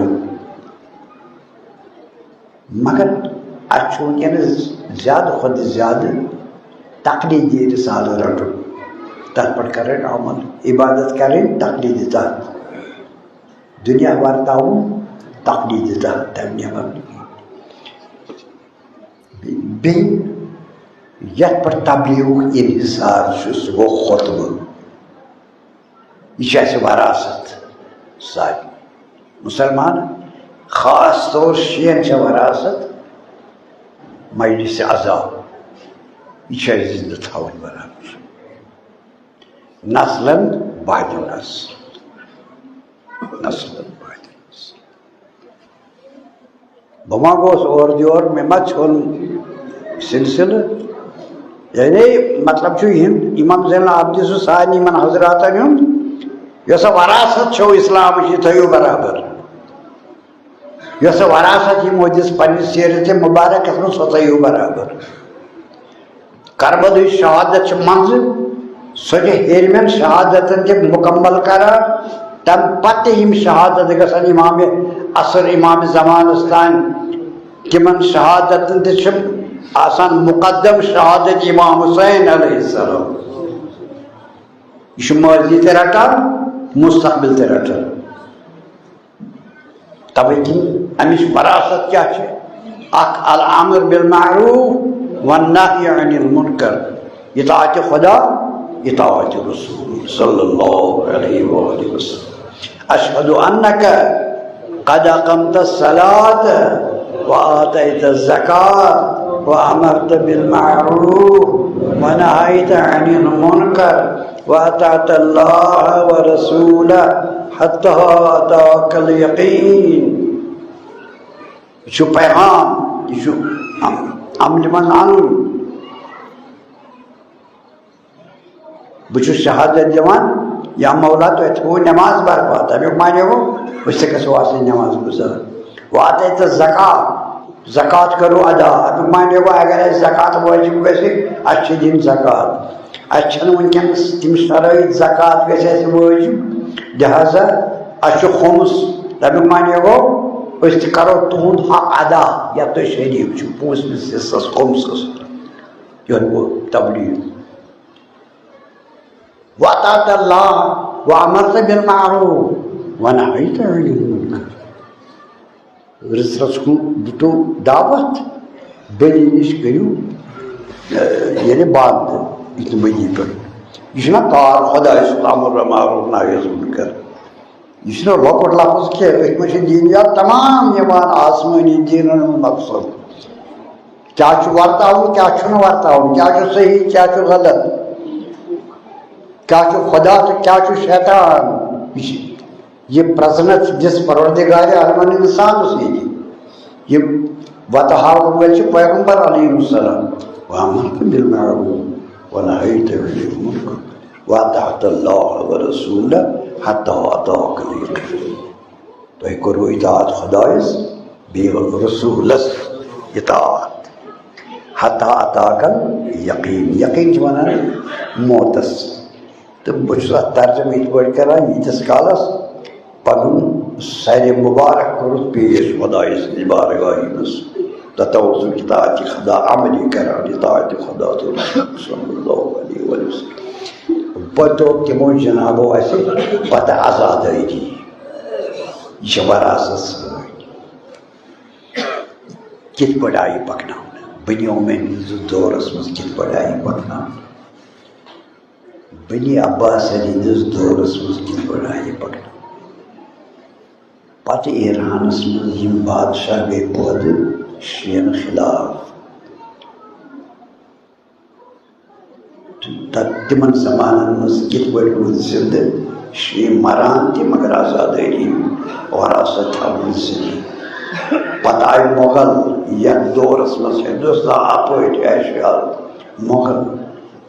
مگر اَسہِ چھُ وٕنکیٚنَس زیادٕ کھۄتہٕ زیادٕ تقلیٖدی رسالہٕ رَٹُن۔ تَتھ پٮ۪ٹھ کَرٕنۍ عمل، عبادت کَرٕنۍ تقلیٖدِ تحت، دُنیا ورتاوُن تقلیٖدِ تحت، تَمہِ نٮ۪بر نہٕ کینٛہہ۔ بیٚیہِ یَتھ پٮ۪ٹھ تبلیغُک انحصار چھُ، سُہ گوٚو خطبہٕ۔ یہِ چھِ اَسہِ وراثت سارنٕے مُسلمانَن، خاص طور شیعن چھےٚ وراثت مجلس عزا۔ یہِ چھِ اَسہِ زِندٕ تھاوٕنۍ برابر، نسلن بعد نسل، نسلن بعد نسل۔ بہٕ ما گوس اورٕ یور، مےٚ ما ژھیوٚن سلسلہٕ؟ یعنی مطلب چھُ یِہُنٛد، امام زین العابدین سُنٛد، سارنٕے یِمن حضراتن ہُنٛد، یۄس سۄ وراثت چھو اسلامٕچ، یہِ تھٲیِو برابر۔ یۄس سۄ وراثت یِمو دِژ پننِس سیرتِ مبارکس منٛز، سۄ تھٲیِو برابر۔ کربلٕچ شہادت چھِ منٛزٕ، سۄ چھِ ہیٚرمٮ۪ن شہادتن تہِ مُکمل کران۔ تَمہِ پتہٕ تہِ یِم شہادت گژھن امام عصر، امام زمانس تام، تِمن شہادتن تہِ چھِ آسان مقدم شہادت امام حسین علیہ السلام۔ یہِ چھُ ماضی تہِ رٹان، مستقبل تہِ رٹان۔ توے کِنۍ امِچ وراثت کیٛاہ چھِ؟ اکھ، الامر بالمعروف والنہی عن المنکر، اطاعت خدا، اطاعت رسول صلی اللہ علیہ وآلہ وسلم۔ اشہد انک قد اقمت الصلاۃ وآتیت الزکاۃ وامرت بالمعروف ونہیت عن المنکر واطعت اللہ ورسولہ حتی اتاک الیقین۔ یہِ چھُ پیغام، یہِ چھُ عم-، عملہِ منٛز اَنُن۔ بہٕ چھُس شہادت دِوان، یا مولا تۄہہِ تھوٚوُ نٮ۪ماز برپا، تَمیُک معنی گوٚو أسۍ تہِ گژھو آسٕنۍ نٮ۪ماز گُزار۔ وآتیت الزکاۃ، زکوٰۃ کٔرِو ادا۔ اَمیُک معنی گوٚو، اگر اَسہِ زکوٰۃ وٲجِب گژھِ، اَسہِ چھِ دِنۍ زکوٰۃ۔ اَسہِ چھَنہٕ وٕنکیٚنَس تِم شرٲیِط زکوٰۃ گژھِ اَسہِ وٲجِب، لہذا اَسہِ چھُ خُمُس۔ تَمیُک معنی گوٚو، أسۍ تہِ کَرو تُہُنٛد حق ادا، یَتھ تُہۍ شریٖک چھِو، پوٗنٛژمِس حصَس، خُمسَس۔ یہِ گوٚو تبلیغ۔ وَأَطَعْتَ اللَّهَ وَأَمَرْتَ بِالْمَعْرُوفِ وَنَهَيْتَ عَنِ الْمُنْكَرِ۔ رٕژ رٕژ کُن دِتو دعوت، بٔلی نِش کٔرِو، ٲ، یعنی بنٛد، یہِ تہِ بٔلی پٮ۪ٹھ۔ یہِ چھُنہ کار خۄداے سُنٛد امر معروف نہی عن المنکر۔ یہِ چھُنہٕ لۄکُٹ لفظ کینٛہہ، أتھۍ منٛز چھِ دیٖنیات تمام یِوان، آسمٲنی دیٖنن ہُنٛد مقصد۔ کیٛاہ چھُ ورتاوُن، کیٛاہ چھُنہٕ ورتاوُن، کیٛاہ چھُ صحیح، کیٛاہ چھُ غلط، کیٛاہ چھُ خۄدا تہٕ کیٛاہ چھُ شیطان۔ یہِ چھِ، یہِ پرٛزنت دِژ پروردگارِ عالمن انسانس ییٚتہِ۔ یہِ وتہٕ ہاونہٕ وٲلۍ چھِ پیغمبر علیہ السلام۔ وَأَمَرْتَ بِالْمَعْرُوفِ وَنَهَيْتَ عَنِ الْمُنْكَرِ وَأَطَعْتَ اللَّهَ وَرَسُولَهُ حَتَّى أَتَاكَ الْيَقِينُ۔ تۄہہِ کوٚروٕ اطاعت خۄدایس، بیٚیہِ رسوٗلس اطاعت۔ حتی اتاک الیقین، یقین چھِ ونان موتس۔ تہٕ بہٕ چھُس اتھ ترجمہٕ یِتھ پٲٹھۍ کران، ییٖتِس کالس پنُن سرِ مُبارک کوٚرُتھ پیش خۄدایہِ سٕنٛدِ بارگاہہِ منٛز۔ تہٕ توسُل اطاعتِ خدا عملی کران، اطاعتِ خدا تہٕ رسول صلی اللہ علیہ وسلم۔ پتہٕ دوٚپ تِمو جنابو اسہِ پتہٕ عزادٲری۔ یہِ چھِ وراثت سٲنۍ۔ کِتھ پٲٹھۍ آیہِ پکناونہٕ؟ بنی امیہ ہٕنٛدِس دورس منٛز کِتھ پٲٹھۍ آیہِ پکناونہٕ؟ بنی عباس ہٕنٛدِس دورس منٛز کِتھ پٲٹھۍ آیہِ پکناونہٕ؟ پتہٕ ایرانس منٛز یِم بادشاہ گٔے پٲدٕ شیعن خلاف۔ تہٕ تِمن زمانن منٛز کِتھ پٲٹھۍ روٗدۍ زِندٕ؟ شیعہ مران تہِ، مگر آزادٲری وراثت تھاوان زِندٕ۔ پتہٕ آیہِ مغل، یتھ دورس منٛز ہندوستان اپٲرۍ ایشیا، مغل،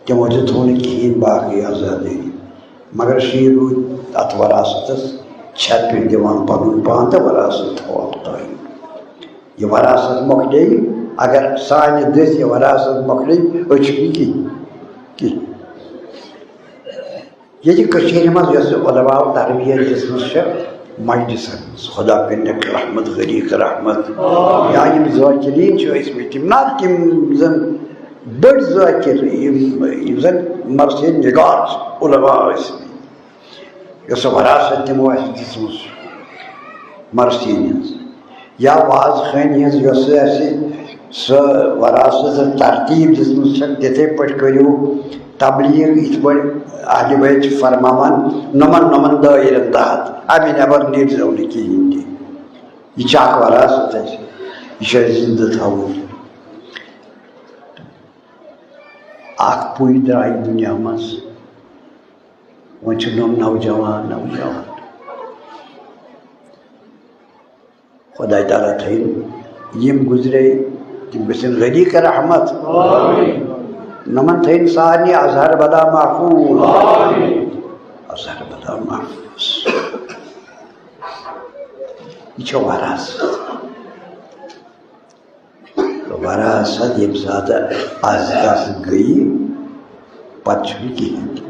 تِمو تہِ تھوو نہٕ کِہیٖنۍ باقٕے آزادٲری، مگر شیعہ روٗدۍ اتھ وراثتس چھپہِ دِوان پنُن پان تہٕ وراثت تھاوان قٲیِم۔ یہِ وراثت مۄکلے، اگر سانہِ دٔسۍ یہِ وراثت مۄکلے، أسۍ چھِ نہٕ کِہیٖنۍ، کِہیٖنۍ۔ ییٚتہِ کٔشیٖرِ منٛز یۄس یہِ علماء تربیت دِژمٕژ چھےٚ مجلسن منٛز، خدا کٔرِنَکھ رحمت، غریق رحمت، یا یِم ذاکرین چھِ ٲسمٕتۍ، تِم نہ تِم زن بٔڑۍ ذٲکِر، یِم، یِم زَن مرثیہ نگار علماء ٲسۍ، یۄس سۄ وراثت تِمو اَسہِ دِژمٕژ مرثیَن ہٕنٛز، یا واز خٲنی ہٕنٛز، یۄس اَسہِ سۄ وراثت ترتیٖب دِژمٕژ چھَکھ، تِتھَے پٲٹھۍ کٔرِو تبلیغ، یِتھ پٲٹھۍ اہلِ بیت چھِ فرماوان، نۄمَن نۄمَن دٲیرَن تحت، اَمہِ نٮ۪بر نیٖرزیو نہٕ کِہیٖنۍ تہِ۔ یہِ چھِ اَکھ وراثت اَسہِ، یہِ چھُ اَسہِ زِندٕ تھاوُن۔ اَکھ پُے درٛاے دُنیا منٛز، وۄنۍ چھِ نوٚم نوجوان، نوجوان۔ خۄداے تعالیٰ تھٲیِن یِم گُزرے، تِم گٔژھِن رٔدی کر رحمت۔ آمین۔ نمن تھٲیِن سارنٕے اظہر بلا محفوظ۔ آمین۔ اظہر بلا محفوظ۔ یہِ چھِ وراثت۔ وراثت ییٚمہِ ساتہٕ از دست گٔیہِ، پتہٕ چھُنہٕ کِہیٖنۍ تہِ۔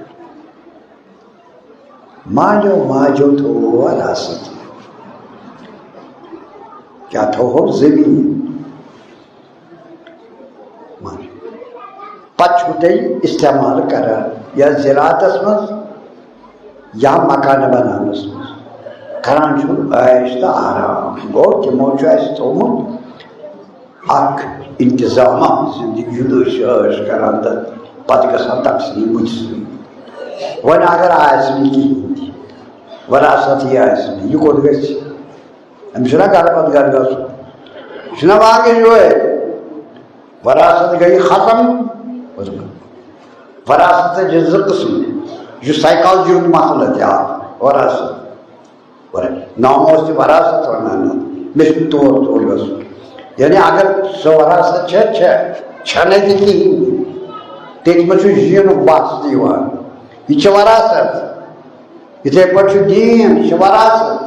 مالیو ماجیو تھوٚو وراثت۔ کیٛاہ تھوٚوہو؟ زٔمیٖن۔ پتہٕ چھُو تُہۍ استعمال کران یا زراعتس منٛز یا مکانہٕ بناونس منٛز۔ کران چھُو عیش تہٕ آرام۔ گوٚو، تِمو چھُ اَسہِ تھوٚومُت اکھ انتظامہ زندگی ہُنٛد، أسۍ چھِ عٲش کران تہٕ پتہٕ گژھان تقسیٖم مُجہِ سۭتۍ۔ وۄنۍ اگر آسہِ نہٕ کِہیٖنۍ تہِ، وراثت یہِ آسہِ نہٕ، یہِ کوٚت گژھِ؟ أمِس چھُنہ گرٕ پتہٕ گرٕ گژھُن، یہِ چھُنہ وانگن یورے۔ وراثت گٔیہِ ختم۔ وراثت چھِ زٕ قٕسم، یہِ چھُ سائیکالجی ہُنٛد مسئلہٕ تہِ اکھ، وراثت۔ ورا-، نام اوس تہِ وراثت ونان، مےٚ چھُنہٕ تور تور گژھُن۔ یعنی اگر سۄ وراثت چھےٚ، چھےٚ، چھَنہٕ تہِ کِہیٖنۍ، تٔتھۍ منٛز چھُ جینُک بحث تہِ یِوان۔ یہِ چھِ وراثت۔ یِتھَے پٲٹھۍ چھُ دیٖن، یہِ چھِ وراثت۔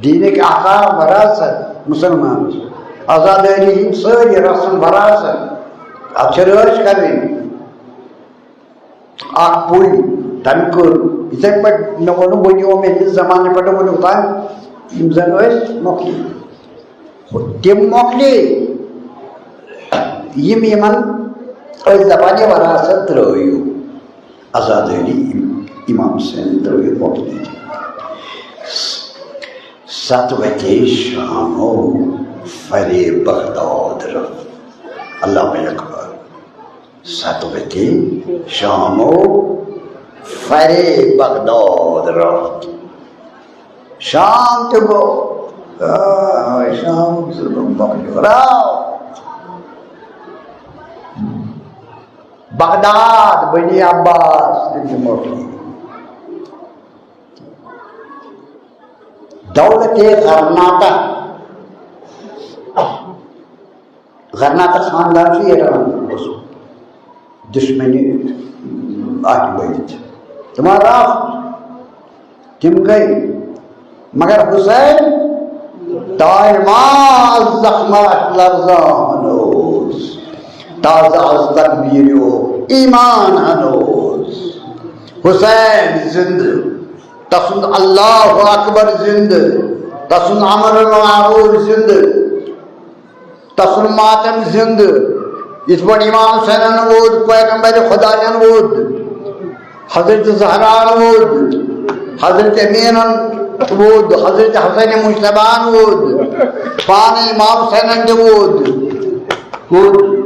دیٖنٕکۍ احکام وراثت، مُسلمانَس۔ عزادٲری ہِنٛدۍ سٲری رسم وراثت۔ اَتھ چھِ رٲچھ کَرٕنۍ۔ اکھ پُے، تَمہِ کٔر، یِتھَے پٲٹھۍ مےٚ ووٚنُو، ؤنِو مےٚ ہِنٛدِس زمانہٕ پٮ۪ٹھ ؤنِو تام، یِم زَن ٲسۍ مۄکلے۔ تِم مۄکلے، یِم یِمَن أسۍ دَپان، یہِ وراثت ترٛٲیِو۔ عزادٲری اِم-، امام حسین ترٛٲیِو مۄکلے۔ ستوتے شامو فرے بغداد رفت۔ علامہ اقبال۔ ستوتے شامو فرے بغداد رفت۔ شام تہِ گوٚو۔ آ، شامُک ظُلُم مۄکلیو۔ راتھ۔ بغداد، بنی عباس، تِم تہِ مۄکلیے۔ دولت غرناطہ۔ غرناطہ خاندان چھُ ایران اوسمُت، دُشمنی اَتھِ بٔرِتھ۔ تِم آے راتھ، تِم گٔے، مگر حسین دائما از زخمش لرزان اوس، تازہ از تکبیر و ایمان ہنوز۔ حسین زندہ، تسُنٛد اللہ اکبر زندہ، تسُنٛد امر معروف زندہ۔ تسُنٛد ماتم زندٕ۔ یِتھ پٲٹھۍ امام حسینن ووٚد، پیغمبر خداین ووٚد، حضرت زہران ووٚد، حضرت امینن ووٚد، حضرت حسین مجتبیٰ ہن ووٚد، پانے امام حسینن تہِ ووٚد، ووٚد۔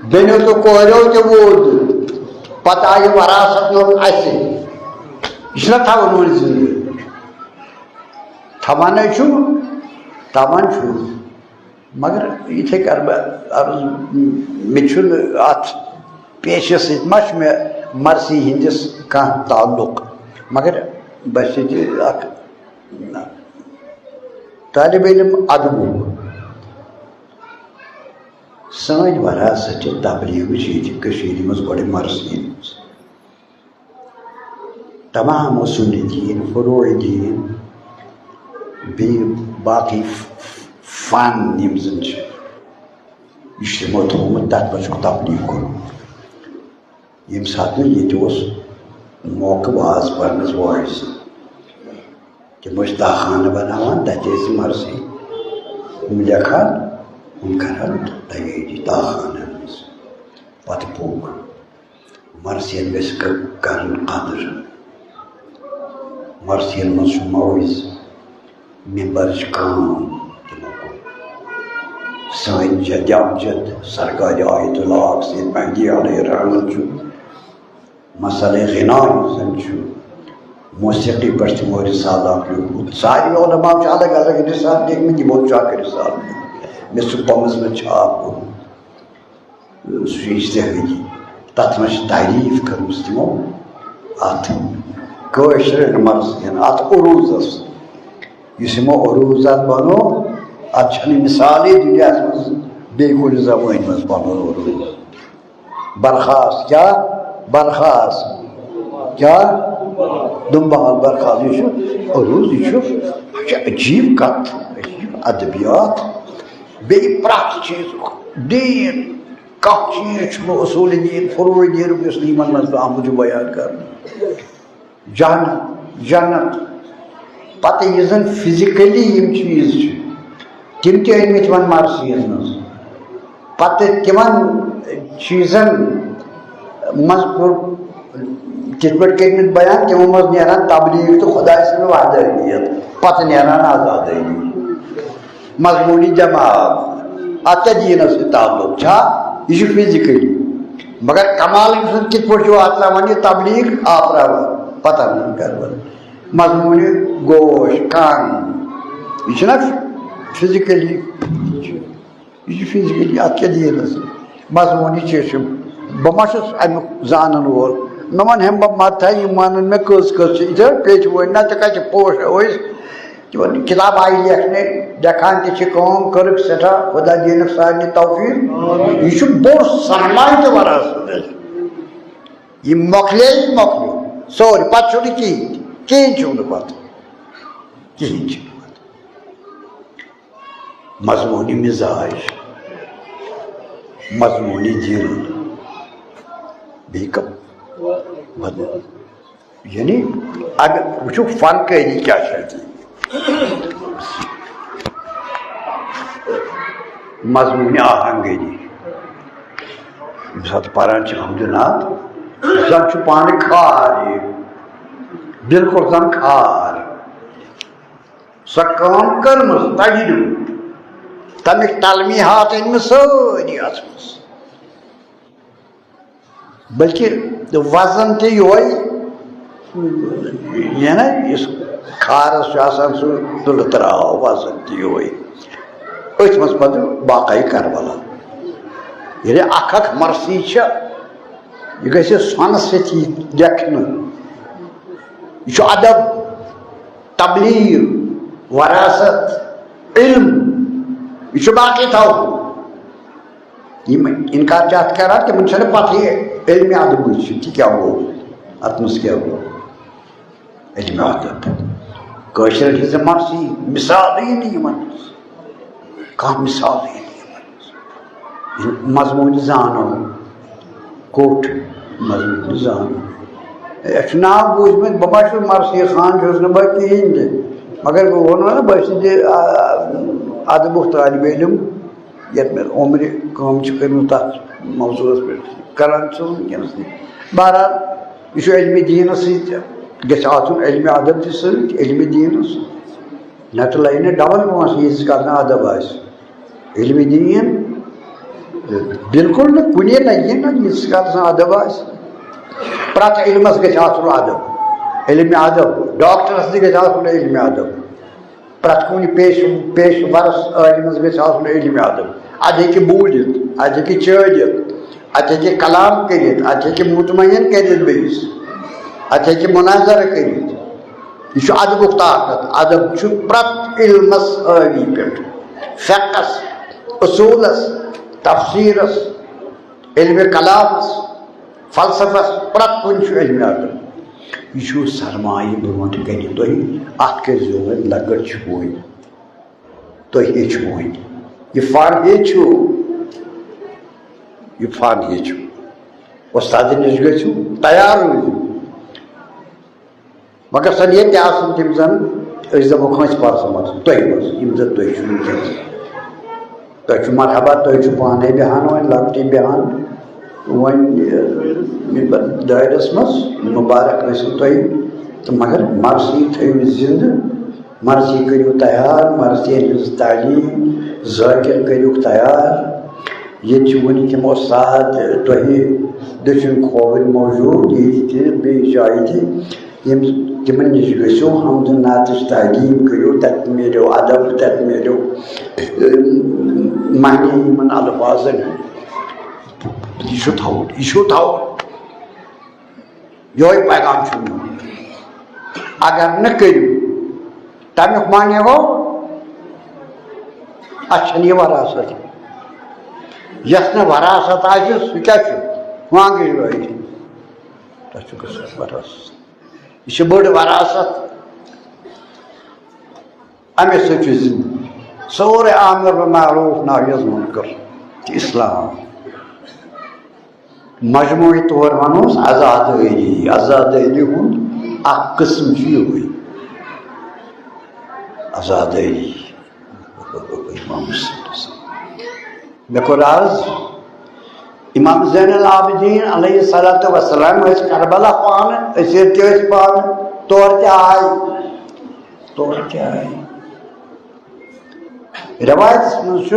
بیٚنیو تہٕ کوریو تہِ ووٚد۔ پتہٕ آیہِ وراثت نوٚو اسہِ۔ یہِ چھُنہ تھاوُن وۄنۍ زندٕ؟ تھاوان ہے چھُ، تھاوان چھُ۔ مگر یِتھَے کَرٕ بہٕ عرض، مےٚ چھُنہٕ اَتھ پیشَس سۭتۍ ما چھُ مےٚ مرثی ہِنٛدِس کانٛہہ تعلق، مگر بس یہِ تہِ اَکھ طالب علم ادبُک۔ سٲنۍ وراثت چھِ تبلیغٕچ ییٚتہِ کٔشیٖرِ منٛز گۄڈٕ مرثی ہِنٛز۔ تمام اصول دین، فروع دین، بیٚیہِ باقٕے ف-، ف-، فن یِم زن چھِ، یہِ چھُ تِمو تھوٚومُت، تتھ منٛز چھُکھ تبلیغ کوٚرمُت۔ ییٚمہِ ساتہٕ نہٕ ییٚتہِ اوس موقعہٕ واز پرنس واعظ، تِم ٲسۍ تہہ خانہٕ بناوان، تتہِ ٲسۍ مرثی ہُم لیکھان، ہُم کران تیٲری تہہ خانن منٛز۔ پتہٕ پوٚک۔ مرثین گژھِ ک-، کرٕنۍ قدٕر۔ مرثین منٛز چھُ معٲویٖز ممبرٕچ کٲم تِمو کوٚر۔ سٲنۍ جد امجد سرکار آیت اللہ سید مہدی علیہ الرحمت چھُ مسئلہ غنا یُس زن چھُ، موسیقی پٮ۪ٹھ تِمو رسالہ اکھ لیوٗکھمُت۔ سارے علماء چھِ الگ الگ رسالہٕ لیکھمٕتۍ، یِمو چھُ اکھ رسالہٕ لیوٗکھمُت۔ مےٚ چھُ پمس منٛز چھاپ گوٚمُت۔ سُہ چھُ اجتہٲدی۔ تَتھ منٛز چھِ تعریٖف کٔرمٕژ تِمو اَتھ کٲشرٮ۪ن مرثین، اَتھ عروٗضس۔ یُس یِمو عروٗض اَتھ بنوو، اَتھ چھَنہٕ مثالٕے دُنیاہَس منٛز بیٚیہِ کُنہِ زبٲنۍ منٛز بنوو عروٗض۔ برخاست کیٛاہ؟ برخاست کیٛاہ؟ دُمبال برخاست۔ یہِ چھُ عروٗض، یہِ چھُ، یہِ چھُ عجیٖب کَتھ، عجیٖب ادبیات۔ بیٚیہِ پرٛٮ۪تھ چیٖزُک دیٖن، کانٛہہ چیٖز چھُنہٕ اصوٗل دیٖن، فروع دیٖنُک یُس نہٕ یِمن منٛز آمُت چھُ بیان کرنہٕ۔ جہنم، جنت، پتہٕ یہِ زن فزیکلی یِم چیٖز چھِ، تِم تہِ أنۍ مٕتۍ یِمن مرثیَس منٛز۔ پتہٕ تِمن چیٖزن منٛز کوٚر تِتھ پٲٹھۍ کٔرۍ مٕتۍ بیان، تِمو منٛز نیران تبلیغ تہٕ خداے سٕنٛز وحدانیت، پتہٕ نیران آزادٲنی۔ مضموٗنی دٮ۪ماغ، اَتھ کیٛاہ دیٖنَس سۭتۍ تعلق چھا؟ یہِ چھُ فزیکلی۔ مگر کمال أمۍ سُنٛد کِتھ پٲٹھۍ چھُ واتناوان یہِ تبلیغ آپراوان، پتہ نہٕ کربل۔ مضموٗنی گوش، کن، یہِ چھُنہ فزیکلی، یہِ چھُ فزیکلی، اَتھ کیٛاہ دیٖنَس؟ مضموٗنی چیٖز چھُ۔ بہٕ ما چھُس اَمیُک زانَن وول؟ مےٚ وَن ہٮ۪م بہٕ مَتہٕ یِم وَنَن مےٚ کٔژ کٔژ چھِ، یِتھے پیٚٹھۍ وٲلۍ، نَتہٕ کَتہِ پوش ٲسۍ؟ تِمن کِتاب آیہِ لیکھنہٕ، لیکھان تہِ چھِ کٲم، کٔرٕکھ سٮ۪ٹھاہ، خۄدا دِنَکھ سارنٕے توفیٖق۔ یہِ چھُ بوٚڑ سرمایہِ تہٕ وراثت اَسہِ۔ یہِ مۄکلے، یہِ مۄکلیو سورُے، پَتہٕ چھُنہٕ کِہیٖنۍ تہِ، کِہیٖنۍ چھُنہٕ پَتہٕ، کِہیٖنۍ چھُنہٕ پَتہٕ۔ مضموٗنی مِزاج، مضموٗنی دِل، بیٚیہِ کَم بدل۔ یعنی اگر وٕچھو فنکٲری کیٛاہ چھِ اَتہِ۔ مضموٗنہِ آہنگٲری۔ ییٚمہِ ساتہٕ پران چھِ حمدِ نعت، زن چھُ پانہٕ کھار یہِ، بالکل زن کھار۔ سۄ کٲم کٔرمٕژ، تجربہٕ، تَمِکۍ تلمیٖحات أنۍ مٕتۍ سٲری اَتھ منٛز۔ بلکہِ وزن تہِ یِہوٚے، یہِ نا یُس کھارس چھُ آسان سُہ تُلہٕ تراو، وزن تہِ یِہوٚے۔ أتھۍ منٛز پتہٕ واقعہ کربلا۔ ییٚلہِ اکھ اکھ مرثی چھےٚ، یہِ گژھِ سۄنہٕ سۭتی لیکھنہٕ۔ یہِ چھُ ادب، تبلیغ، وراثت، علم، یہِ چھُ باقٕے تھاوُن۔ یِم اِنکار چھِ اَتھ کَران، تِمَن چھَنہٕ پَتہٕے علمِ ادبٕچ تہِ کیٛاہ گوٚو، اَتھ منٛز کیٛاہ گوٚو علمِ ادب۔ کٲشرٮ۪ن ہٕنٛز مرثی مثالٕے نہٕ یِمَن ہٕنٛز، کانٛہہ مثالٕے نہٕ یِمَن ہٕنٛز۔ مضموٗنہِ زانُن، کوٚٹ مضموٗنہِ زانُن۔ اَسہِ چھُ ناو بوٗزمُت، بہٕ ما چھُس مرثی خان، چھُس نہٕ بہٕ کِہیٖنۍ تہِ، مگر بہٕ ووٚنمو نہ، بہٕ چھُس یہِ، آ، ادبُک طالبِ علم۔ یَتھ مےٚ عمرِ کٲم چھِ کٔرمٕژ تَتھ موضوعَس پٮ۪ٹھ، کران چھُس وٕنکیٚنَس تہِ۔ بہرحال، یہِ چھُ علمِ دیٖنَس سۭتۍ، گژھِ آسُن علمِ ادب تہِ سۭتۍ، علمِ دیٖنَس سۭتۍ۔ نَتہٕ لَگہِ نہٕ ڈبل پونٛسہٕ، ییٖتِس کالَس نہٕ ادب آسہِ۔ علمِ دیٖن، بِلکُل نہٕ، کُنے نہ یہِ نہ، ییٖتِس کالَس نہٕ ادب آسہِ۔ پرٛٮ۪تھ علمَس گژھِ آسُن ادب، علمِ ادب، ڈاکٹرَس تہِ گژھِ آسُن علمِ ادب۔ پرٛٮ۪تھ کُنہِ پیش-، پیشورَس عٲلمَس گژھِ آسُن علمِ ادب۔ اَتہِ ہیٚکہِ بوٗلِتھ، اَتہِ ہیٚکہِ چٲلِتھ، اَتہِ ہیٚکہِ کلام کٔرِتھ، اَتہِ ہیٚکہِ مطمئن کٔرِتھ بیٚیِس، اَتہِ ہیٚکہِ مناظرٕ کٔرِتھ۔ یہِ چھُ ادبُک طاقت۔ ادب چھُ پرٛٮ۪تھ علمَس حٲوی پٮ۪ٹھ، فقہَس، اصوٗلَس، تفسیٖرَس، علمِ کلامَس، فلسفس، پرٛٮ۪تھ کُنہِ چھُ علمِ ادب۔ یہِ چھُ سرمایہِ برونٛٹھ کنہِ۔ تُہۍ اتھ کٔرۍزیو وۄنۍ لۄکٕٹ چھُ وۄنۍ۔ تُہۍ ہیٚچھِو وۄنۍ۔ یہِ فن ہیٚچھِو۔ یہِ فن ہیٚچھِو۔ وۄستادِ نِش گٔژھِو، تیار روٗزِو۔ مگر سۄ نیت تہِ آسن تِم زن أسۍ دپو کٲنٛسہِ پرسن وسن، تُہۍ منٛز یِم زن تُہۍ چھِو وٕنکیٚنس۔ تۄہہِ چھُ مرحبا، تُہۍ چھِو پانے بیٚہان وۄنۍ لۄکٹی بیٚہان۔ وۄنۍ، یہِ، یہِ دٲیرَس منٛز مُبارک ٲسِو تۄہہِ، تہٕ مگر مرثی تھٲیِو زِندٕ، مرثی کٔرِو تیار، مرثی ہٕنٛز تعلیٖم، ذٲکِر کٔرِو تیار۔ ییٚتہِ چھِ وٕنہِ تِم اُستاد تۄہہِ دٔچھُن کھووٕرۍ موجوٗد، ییٚتہِ تہِ بیٚیہِ جایہِ تہِ، یِم، تِمن نِش گٔژھِو، حمد و نعتٕچ تعلیٖم کٔرِو، تَتہِ میلیو ادب، تَتہِ میلیو، اۭں، معنی یِمن الفاظن۔ یہِ چھُ تھاوُن، یہِ چھُ تھاوُن۔ یِہوٚے پیغام چھُ میون۔ اگر نہٕ کٔرِو، تَمیُک معنی گوٚو، اَسہِ چھَنہٕ یہِ وراثت۔ یَس نہٕ وراثت آسہِ، سُہ کیٛاہ چھُ؟ وانگٕج وٲلۍ۔ تَتھ چھُ گژھان وراثت۔ یہِ چھِ بٔڑ وراثت۔ اَمے سۭتۍ چھُ زِندٕ سورُے آمر و معروف نہی از منکر تہٕ اسلام۔ مجموعی طور وَنوس عزادٲری، عزادٲری ہُنٛد اکھ قٕسم چھُ یِہوٚے۔ عزادٲری۔ امام حسین۔ مےٚ کوٚر عرض، امام زین العابدین علیہ الصلوۃ والسلام ٲسۍ کربلا پانہٕ، أسۍ تہِ ٲسۍ پانہٕ، تورٕ تہِ آے، تورٕ تہِ آے۔ رٮ۪وایتَس منٛز چھُ،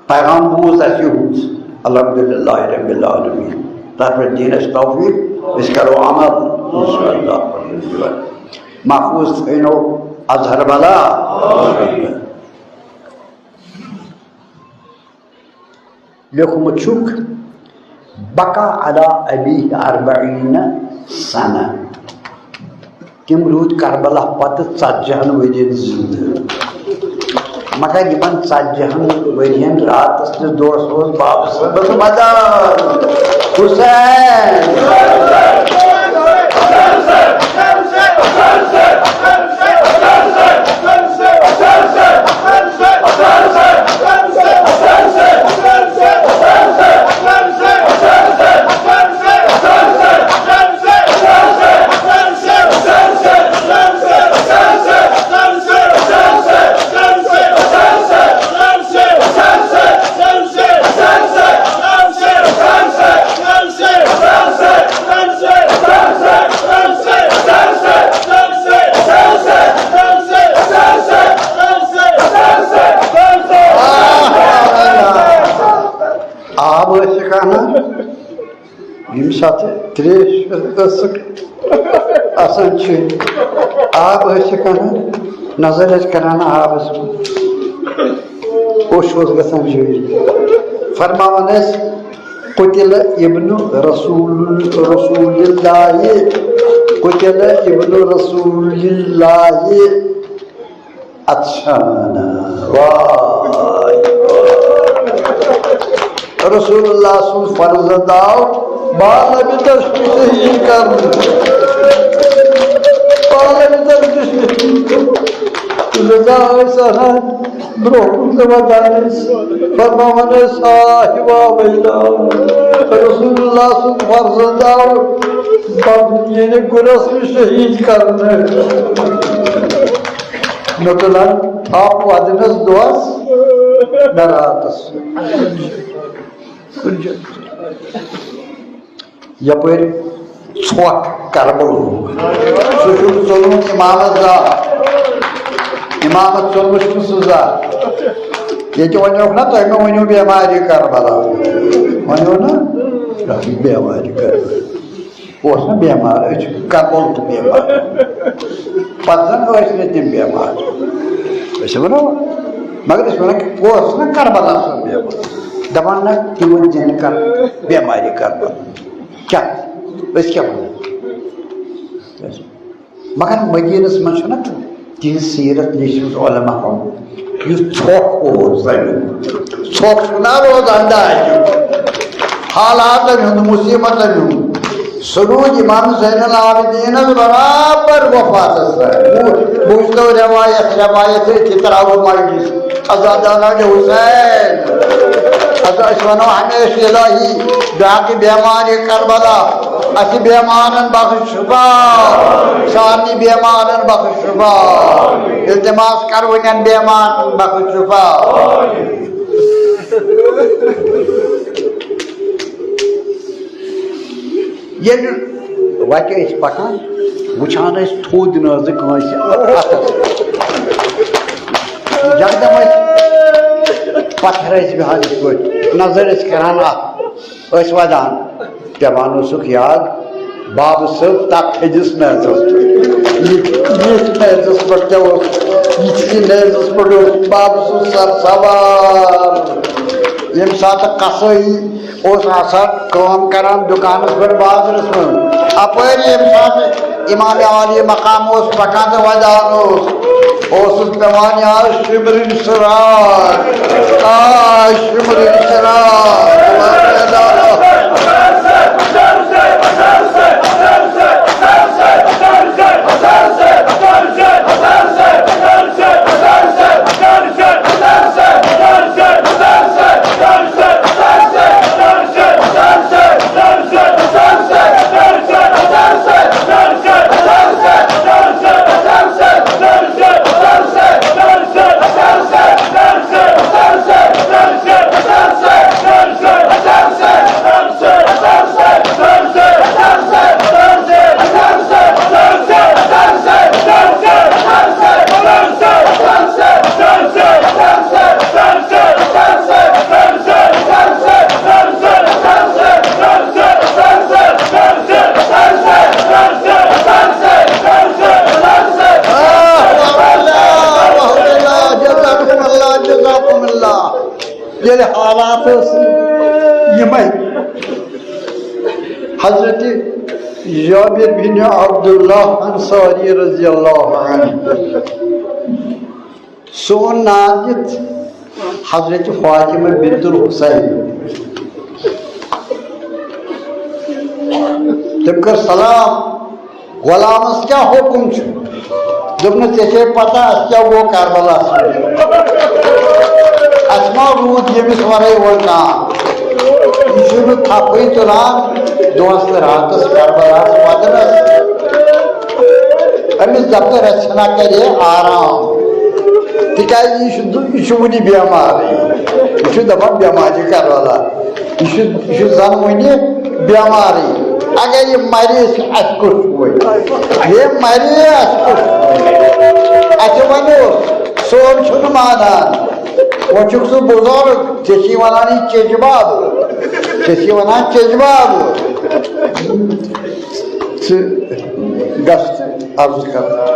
پیغام بوٗز اَسہِ یِہُنٛد، الحمدللہ رب العالمین۔ تَتھ پٮ۪ٹھ دِیِن اَسہِ توفیٖق، أسۍ کَرو عمل، انشاءاللہ۔ محفوظ تھٲینو اظہر بلا۔ لیوٚکھمُت چھُکھ، بقا علی ابیہ اربعین سنہ۔ تِم روٗدۍ کربلا پتہٕ ژتجی ہن ؤرین زِندٕ۔ مگر یِمن ژتجی ہن ؤرین راتس تہٕ دۄہس اوس بابہٕ صٲبس مدد۔ حسین۔ آب ٲسِکھ اَنان، ییٚمہِ ساتہٕ ترٛیش ٲسٕکھ آسان چیٚنۍ، آب ٲسِکھ اَنان، نظر ٲسۍ کران آبَس کُن، اوٚش اوس گژھان جٲری۔ فرماوان ٲسۍ، قتل ابن رسول، رسول اللہ، قتل ابن رسول اللہ۔ عطشانہ۔ واے، واے۔ رسول اللہ سُنٛد فرزند آو بالغ تشبیہ شہید کرنہٕ۔ بالغ تشبیہ شہید کرنہٕ۔ لذا ٲسۍ اَنان برٛونٛہہ کُن تہٕ وَدان ٲسۍ، فرماوان ٲسۍ، آہ واہ ویلا۔ رسول اللہ سُنٛد فرزند آو، یعنی گُرس نِش شہید کرنہٕ۔ مےٚ تُلن تھپھ وَدنَس دۄہَس نہ راتَس۔ یَپٲرۍ ژھۄکھ کربلہٕ۔ سُہ چھُنہٕ ژوٚلمُت اِمامَس زانٛہہ۔ اِمامَس ژوٚلمُت چھُنہٕ سُہ زانٛہہ۔ ییٚتہِ وَنیوکھ نہ تۄہہِ، مےٚ ؤنِو بٮ۪مارِ کربلا۔ وَنیو نہ؟ بٮ۪مارِ کربلا۔ اوس نہ بٮ۪مار، أسۍ چھِ کربل تہِ بٮ۪مار۔ پتہٕ زن ٲسۍ نہٕ تِم بٮ۪مار۔ أسۍ وَنو، مگر أسۍ وَنو کہِ اوس نہ کربلا سُنٛد بٮ۪مار۔ دَپان نہ تِمن دِنہٕ کر بٮ۪مارِ کربلا۔ کیٛاہ؟ أسۍ کیٛاہ وَنو؟ مگر مدیٖنس منٛز چھُنہ تِہنٛز سیٖرت لیٖچھمٕژ علماہو، یُس ژھۄکھ اوس زمین۔ ژھۄکھ چھُنہ روزان داجہِ۔ حالاتن ہُنٛد، مُصیبتن ہُنٛد۔ سُہ روٗد امام زین العابدینس برابر وفاتس تام۔ بوٗ-، بوٗزتو روایت، روایت أتھی ترٛاوو مجلس۔ عزاداران حسین۔ عزا-، أسۍ ونو ہمیشہِ الہی، بیاکھ بیمارِ کربلا، اَسہِ بیمارن بخش شفا، سارنٕے بیمارن بخش شفا۔ التماس کرو یِمن بیمارن بخش شفا۔ ییٚلہِ وَتہِ ٲسۍ پَکان، وٕچھان ٲسۍ تھوٚد نہٕ حظ کٲنٛسہِ اَتھَس۔ یَکدَم ٲسۍ پَتھَر ٲسۍ بیٚہوان یِتھ پٲٹھۍ، نظر ٲسۍ کَران اَتھ، ٲسۍ وَدان۔ پٮ۪وان اوسُکھ یاد، بابہٕ صٲب تَتھ تھٔدِس میزَس پٮ۪ٹھ، یِتھ، یِتھ میزَس پٮ۪ٹھ کیٛاہ اوس، یِتھ کہِ میزَس پٮ۪ٹھ اوس بابہٕ سُنٛد سَر سوار۔ ییٚمہِ ساتہٕ قصٲیی اوس آسان کٲم کران دُکانس پٮ۪ٹھ بازرس منٛز۔ اپٲرۍ ییٚمہِ ساتہٕ امام عالی مقام اوس پکان تہٕ ودان اوس، اوسُس پٮ۪وان یاد شِمرٕنۍ سراے، آ، شِمرٕنۍ سراے۔ جزاکم اللہ، جزاکم اللہ، جزاکم اللہ۔ ییٚلہِ حالات ٲسۍ یِمے، حضرت جابر بن عبداللہ انصاری رضی اللہ عنہ، سون ناو دِتھ حضرت فاطمہ بنت الحسین۔ تٔمۍ کٔر سلام، غلامس کیٛاہ حُکُم چھُ؟ دوٚپنَس، "ژےٚ چھے پتہ اَسہِ کیٛاہ گوٚو کربلاہَس منٛز؟ اَسہِ ما روٗد ییٚمِس ورٲے وۄنۍ کانٛہہ؟ یہِ چھُنہٕ تھپھٕے تُلان دۄہَس تہٕ راتَس کربلاہَس وَدنَس۔ أمِس دَپنہٕ رَژھِ ہنا کرے آرام، تِکیٛازِ یہِ چھُ دُ-، یہِ چھُ وُنہِ بٮ۪مارٕے۔ یہِ چھُ دَپان بٮ۪مارِ کربلا۔" یہِ چھُ، یہِ چھُ زَن وُنہِ بٮ۪مارٕے۔ اگر یہِ مَرِ، اَسہِ، اَسہِ کُس چھُ وۄنۍ؟ یہِ مَرِ، اَسہِ کُس چھُ وۄنۍ؟ اَسہِ وَنو، سون چھُنہٕ مانان۔ وۄنۍ چھُکھ ژٕ بُزرٕگ، ژےٚ چھی وَنان یہِ چیٚچہِ باب۔ ژےٚ چھی وَنان چیٚچہِ باب۔ ژٕ گژھ عرض کر۔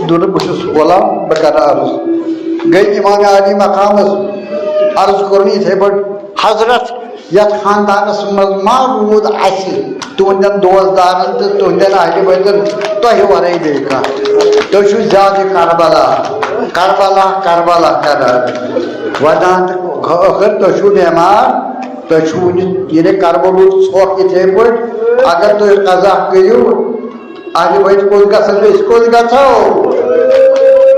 دوٚپُن، "بہٕ چھُس غلام، بہٕ کرٕ عرض۔" گٔے امام عالی مقامس، عرض کوٚرُن یِتھے پٲٹھۍ، "حضرت، یتھ خاندانس منٛز ما روٗد اسہِ تُہنٛدٮ۪ن دوستدارن تہٕ تُہنٛدٮ۪ن اہلِ بیتن تۄہہِ ورٲے بیٚیہِ کانٛہہ؟ تُہۍ چھِو زیادٕ کربلا، کربلا، کربلا کران۔" ودان تہٕ ٲخٕر تُہۍ چھِو بٮ۪مار، تۄہہِ چھُو وُنہِ، یعنی، کربلُک ژھۄکھ یِتھے پٲٹھۍ، اگر تُہۍ قضا کٔرِو، اہلِ بیت کوٚت گژھن، أسۍ کوٚت گژھو؟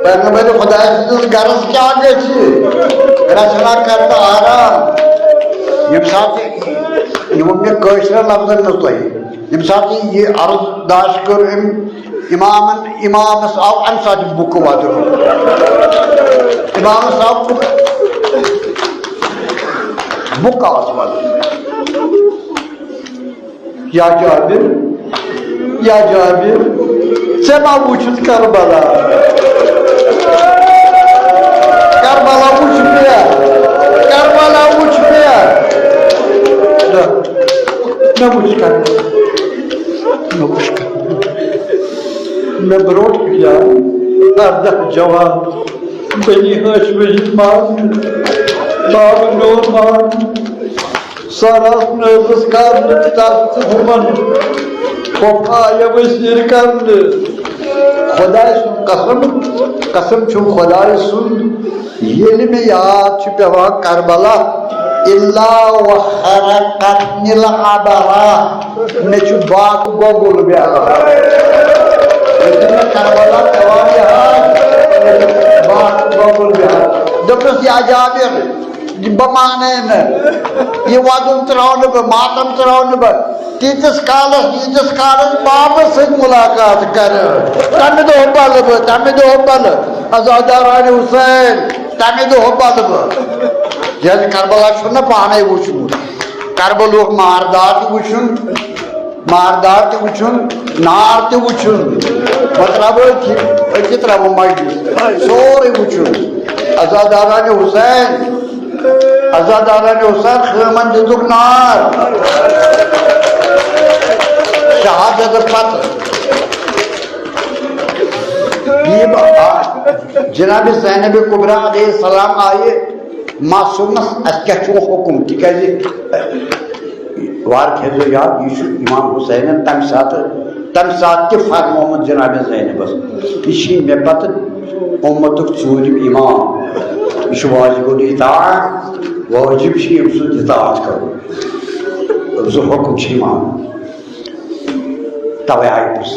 پیغمبر خداے سٕنٛدِس گرس کیٛاہ گژھِ؟ رچھنا کر تہٕ آرام۔ ییٚمہِ ساتہٕ یِمو مےٚ کٲشرٮ۪ن لفظن منٛز تۄہہِ، ییٚمہِ ساتہٕ یہِ عرض داش کٔر أمۍ امامن، امامس آو امہِ ساتہٕ بُکہٕ وَدُن۔ امامس آو بُکہٕ، بُکہٕ آس وَدُن۔ یا جابر، یا جابر، ژےٚ ما وُچھُتھ کربلا؟ کربلا وُچھ مےٚ، کربلا وُچھ مےٚ۔ نہ، مےٚ وُچھ کربلا۔ مےٚ وُچھ کربلا۔ مےٚ برونٛٹھ یا ارداہ جوان بنی ہاشم ہٕنٛدۍ ماز، بابہٕ میون ماز۔ سراس نٲزس کرنہٕ تس تہٕ ہُمن وفا یوٲثیر کرنہٕ۔ خداے سُنٛد قسم، قسم چھُم خداے سُنٛد، ییٚلہِ مےٚ یاد چھُ پٮ۪وان کربلا، الا وخرقتنی العبرہ، مےٚ چھُ باکھ گۄگُل بیہان۔ ییٚلہِ مےٚ کربلا پٮ۪وان یاد، مےٚ چھُ باکھ گۄگُل بیہان۔ دوٚپنَس، یا جابر، بہٕ مانَے نہٕ۔ یہِ وَدُن ترٛاوٕ نہٕ بہٕ، ماتم ترٛاوٕ نہٕ بہٕ۔ تیٖتِس کالَس، ییٖتِس کالَس بابَس سۭتۍ مُلاقات کَرٕ، تَمہِ دۄہ بَلہٕ بہٕ، تَمہِ دۄہ بَلہٕ۔ عزادارانِ حُسین، تَمہِ دۄہ بَلہٕ بہٕ۔ ییٚلہِ کربلا چھُنہٕ پانَے وُچھمُت، کربلُک ماردار تہِ وُچھُن، ماردار تہِ وٕچھُن، نار تہِ وٕچھُن، پتہٕ ترٛاوو أتھی، أتھی ترٛاوو مجلس، سورُے وٕچھُن۔ عزادارانِ حسین، عزادارانِ حسین خٲمن دِتُکھ نار۔ شہادتس پتہٕ بیٖبہ آ-، جناب زینب کبریٰ علیہ السلام آیہِ معصومس، اسہِ کیٛاہ چھُ حُکُم؟ تِکیٛازِ وارٕ تھٲیزیو یاد، یہِ چھُ امام حسینن تمہِ ساتہٕ، تمہِ ساتہٕ تہِ فرمومُت جناب زینبس، یہِ چھُے مےٚ پتہٕ اُمتُک ژوٗرِم امام، یہِ چھُ واجب الاطاعت، واجب چھُ أمۍ سُنٛد اطاعت کرُن، زٕ حُکُم چھِ امام۔ توے آیہِ پرژھ،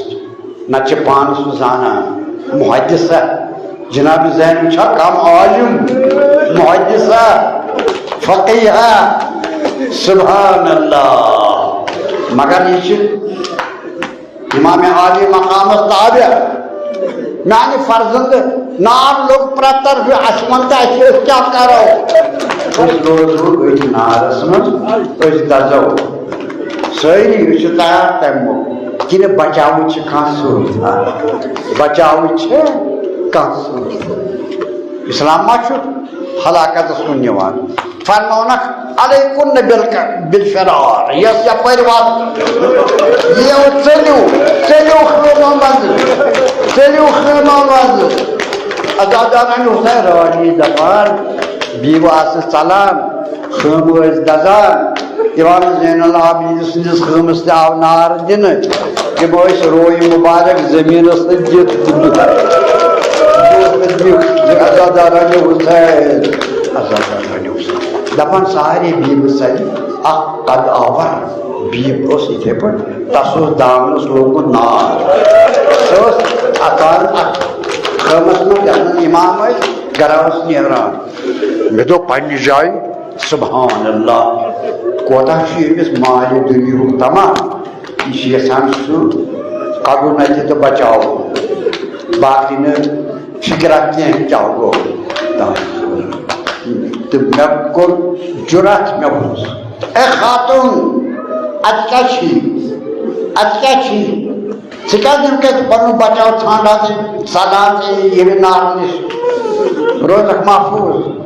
نتہٕ چھِ پانس سُہ زانان۔ محدثہ، جناب زینب چھا کم عالم؟ محدثہ، فقیہ، سبحان اللہ۔ مگر یہِ چھِ امام عالی مقامس تابع۔ میانہِ فرزند، نار لوٚگ پرٛٮ۪تھ طرفہٕ، اسہِ وَن تہٕ اسہِ، أسۍ کیٛاہ کرو؟ أسۍ روزو أتھۍ نارس منٛز، أسۍ دزو۔ سٲری، أسۍ چھِ تیار تَمہِ مۄکھ۔ کِنہٕ بچاوٕچ چھِ کانٛہہ صوٗرت؟ بچاوٕچ چھِ کانٛہہ صوٗرت؟ اسلام ما چھُ ہلاکتس کُن نِوان؟ فرماونکھ، علیکن بالک-، بالفرار۔ یۄس یپٲرۍ وتھ، یِیو، ژٔلِو، ژٔلِو خٲمو منٛزٕ، ژٔلِو خٲمو منٛزٕ۔ عزادارن اوس نہ رٲنی دپان، بیٖبہٕ آسہٕ ژلان، خٲمہٕ ٲسۍ دزان۔ امام زین العابدین سٕنٛدِس خٲمس تہِ آو نار دِنہٕ۔ تِم ٲسۍ روے مُبارک زٔمیٖنس سۭتۍ دِتھ دِتھ۔ عزادارانِ حسین، عزادارانِ حسین۔ دپان سارے بیٖبہٕ ژلہِ، اکھ قد آور بیٖب اوس یِتھے پٲٹھۍ، تس اوس دامنس لوگمُت نار۔ سُہ اوس اژان اتھ خٲمس منٛز، یتھ منٛز امام ٲسۍ، گرا اوس نیران۔ مےٚ دوٚپ پننہِ جایہِ، سبحان اللہ، کوتاہ چھُ أمِس مالہِ دُنیاہُک طمع، یہِ چھُ یژھان سُہ کڑُن اتہِ تہٕ بچاوُن، باقٕے نہٕ فکرا کینٛہہ کیٛاہ گوٚو۔ تہٕ مےٚ کوٚر جُرأت، مےٚ ووٚنُس، اے خاتون، اتہِ کیٛاہ چھی؟ اتہِ کیٛاہ چھی؟ ژٕ کیٛازِ نہٕ کَتہِ پَنُن بچاو ژھانٛڈان تہٕ ژَلان تہٕ ییٚمہِ نارٕ نِش روزَکھ محفوٗظ؟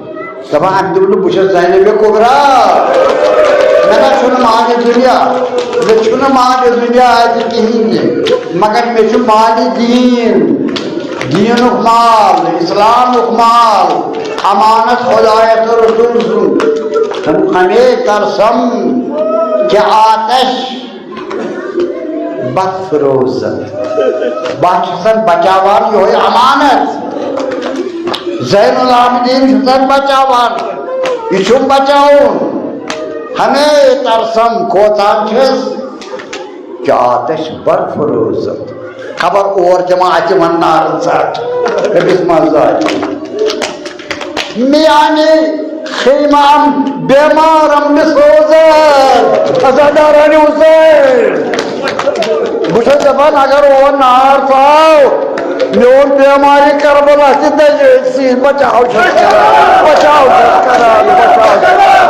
دَپان، اَمہِ دوٚپ نہٕ، بہٕ چھَس زینبِ کُبرا، مےٚ نہ چھُنہٕ مالہِ دُنیا، مےٚ چھُنہٕ مالہِ دُنیا اَتہِ کِہیٖنۍ تہِ، مگر مےٚ چھُ مالہِ دیٖن، دیٖنُک مال، اِسلامُک مال، امانت خۄدایَس تہٕ رسوٗل سُنٛد۔ ہمے ترسم کہ آتش بفروزت۔ بہٕ چھُسن بچاوان یِہوٚے امانت۔ زین العابدین چھُسن بچاوان، یہِ چھُم بچاوُن۔ ہمے ترسم، کھوژان چھُس کہ آتش برفروزت۔ خبر اور دِمہٕ اَتہِ وۄنۍ نارٕ ژَٹ، أمِس منٛز زاے۔ میانہِ خیمہٕ بیمارم بسوزن۔ عزادارانِ حسین، بہٕ چھُس دَپان، اگر اور نار ژاو، میون بیمارِ کربلا تہِ دَزِ أتھۍ سۭتۍ۔ بچاو چھُس کران، بچاو چھُس کران، بچاو چھُس کران۔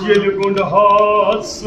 ییٚلہِ گُنڈہس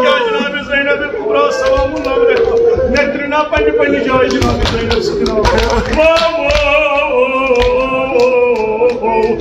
کیٛاہ جناب زینب کبریٰ سلام اللہ علیہا، مےٚ ترٛٲو نا پننہِ پننہِ جایہِ جناب زینب سۭتۍ ناو۔ واہ، واہ، واہ، واہ، واہ، واہ، واہ۔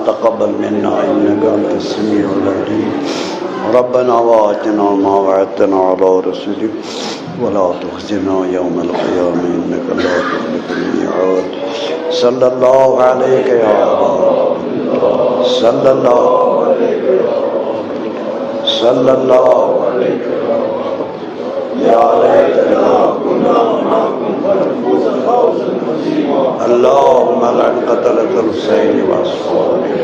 تقبل منا إنك أنت السميع العليم. ربنا وآتنا ما وعدتنا على رسلك ولا تخزنا يوم القيامة إنك لا تخلف الميعاد. صلى الله عليك يا أبا عبد الله. صلى الله عليك يا أبا عبد الله. صلى الله عليك يا أبا عبد الله. يا ليتنا كنا معكم فنفوز فوزا عظيما. اللهم لعن قتلة الحسين وأصحابه.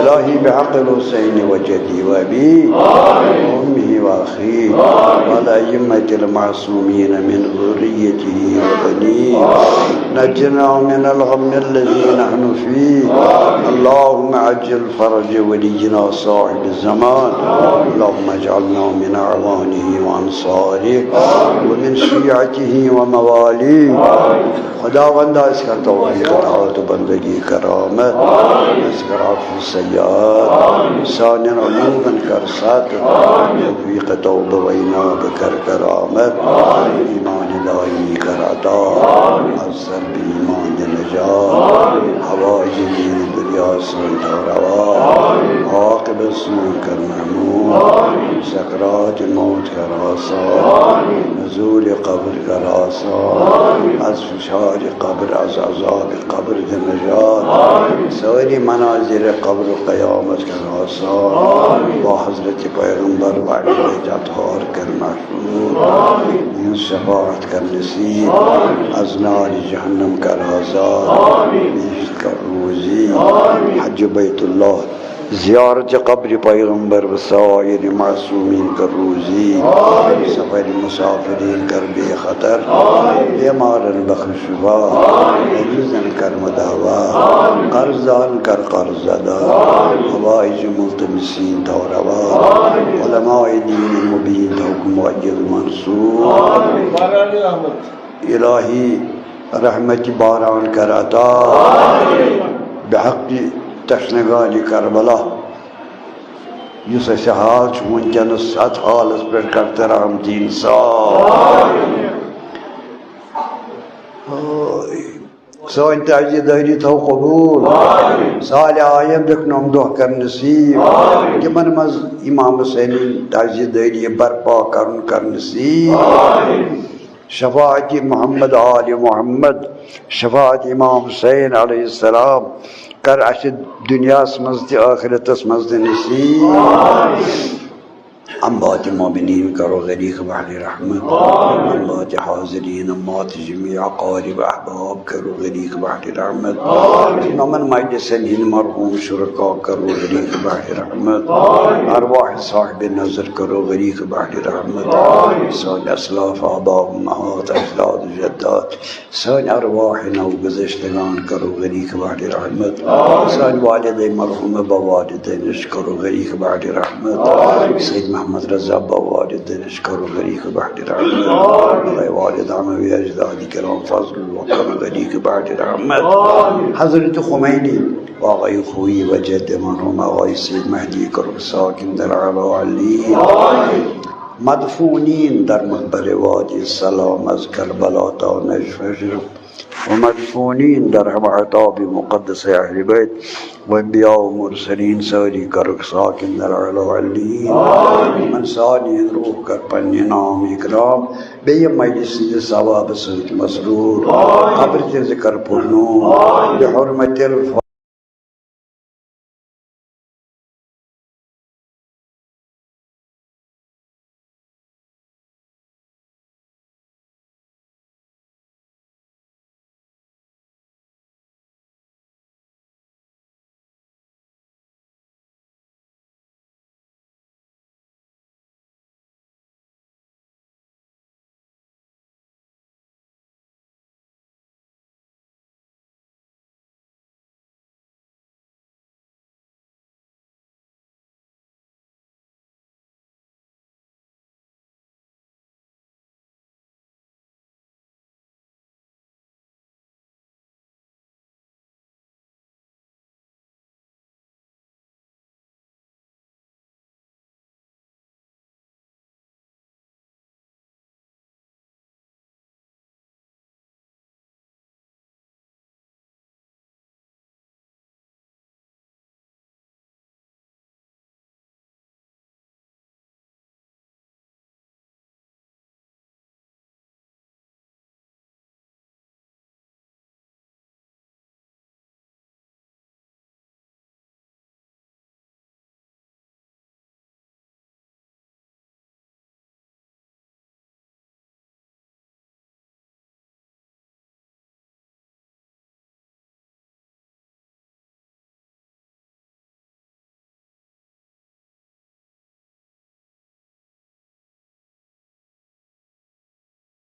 إلهي بحق الحسين وجدي وأبي وأمه وأخي والأئمة المعصومين من ذريته وبنيه. نجنا من الغم الذي نحن فيه. اللهم عجل فرج ولينا صاحب الزمان. اللهم اجعلنا من أعوانه وأنصاره ومن شيعته ومواليه. خداوندا، أسۍ کر توفیق اطاعت و بندگی کرامت، أسۍ کر عفو سیئات، سانٮ۪ن عیوٗبن کر ستر، توفیق توبہ و انابہ کر کرامت، ایمان دائمی کر عطا، از سلب ایمان نجات، هوای دین دنیا سان روا، عاقبت سون کر محمود، سکرات موت کر آسان، نزول قبر کر آسان، از فشار قبر، از عذاب قبر دِ نجات، سٲری مناظر قبر و قیامت کر آسان، با حضرت پیغمبر و اہل بیت اطہار کر محفوظ، یہنٛز شفاعت کر نصیب، از نار جہنم کر آزاد، بہشت کر روزی، حج بیت اللہ، زیارت قبر پیغمبر و سایر معصومین کر روزی، سفر مسافرین کر بے خطر، بیمارن بخش شفا، مریضن کر مداوا، قرضدارن کر قرض ادا، حوائج ملتمسین تھاو روا، علماء دین مبین تھاو مؤید منصور۔ الہی رحمت باران کر عطا، بحق تشنگان کربلا، یُس اَسہِ حال چھُ وٕنکیٚنَس، اَتھ حالَس پٮ۪ٹھ کر تہٕ رحمتی انصاف۔ سٲنۍ تعزیہ دٲری تھاو قبول۔ صالح آیَن لیکھنوم دۄہ کر نصیب۔ تِمن منٛز امام حسینٕنۍ تعزیہ دٲری برپا کرُن کر نصیب۔ شفاعت محمد آل محمد، شفاعت امام حسین علیہ السلام کر اَسہِ دُنیاہَس منٛز تہِ ٲخرتَس منٛز تہِ نصیب۔ اموات مومنین کرو غریق بحر رحمت۔ اموات حاضرین، اموات جمیع اقارب احباب کرو غریق بحر رحمت۔ یِمن مجلسن ہٕنٛدۍ مرحوم شرکا کرو غریق بحر رحمت۔ ارواح صاحب نظر کرو غریق بحر رحمت۔ سٲنۍ اسلاف، آبا و امہات، اجداد و جدات، سٲنۍ ارواح نو گذشتگان کرو غریق بحر رحمت۔ سٲنۍ والدین مرحومہ با والدینش کرو غریق بحر رحمت۔ سید محمد رضا با والدینش کرو غریق بحر رحمت۔ آقای والد، همهٔ اجداد کرام فضل و کرم غریق بحر رحمت۔ حضرت خمینی و آقای خویی و جد مرحوم آقای سید مهدی کرو ساکن در اعلی علیین۔ مدفونین در مقبر وادی سلام از کربلا تا نجف حجر و مدفونین در همه اعتاب مقدس اهل بیت و انبیاء و مرسلین، سٲری کرُکھ ساکن در اعلی علیین۔ یِمن سارنٕے ہٕنٛدۍ روح کر پننہِ نام اکرام، بیٚیہِ مجلس ہٕنٛدِ ثوابہٕ سۭتۍ مسرور۔ قبر تہِ ذکر پوٚرنو بحرمت الف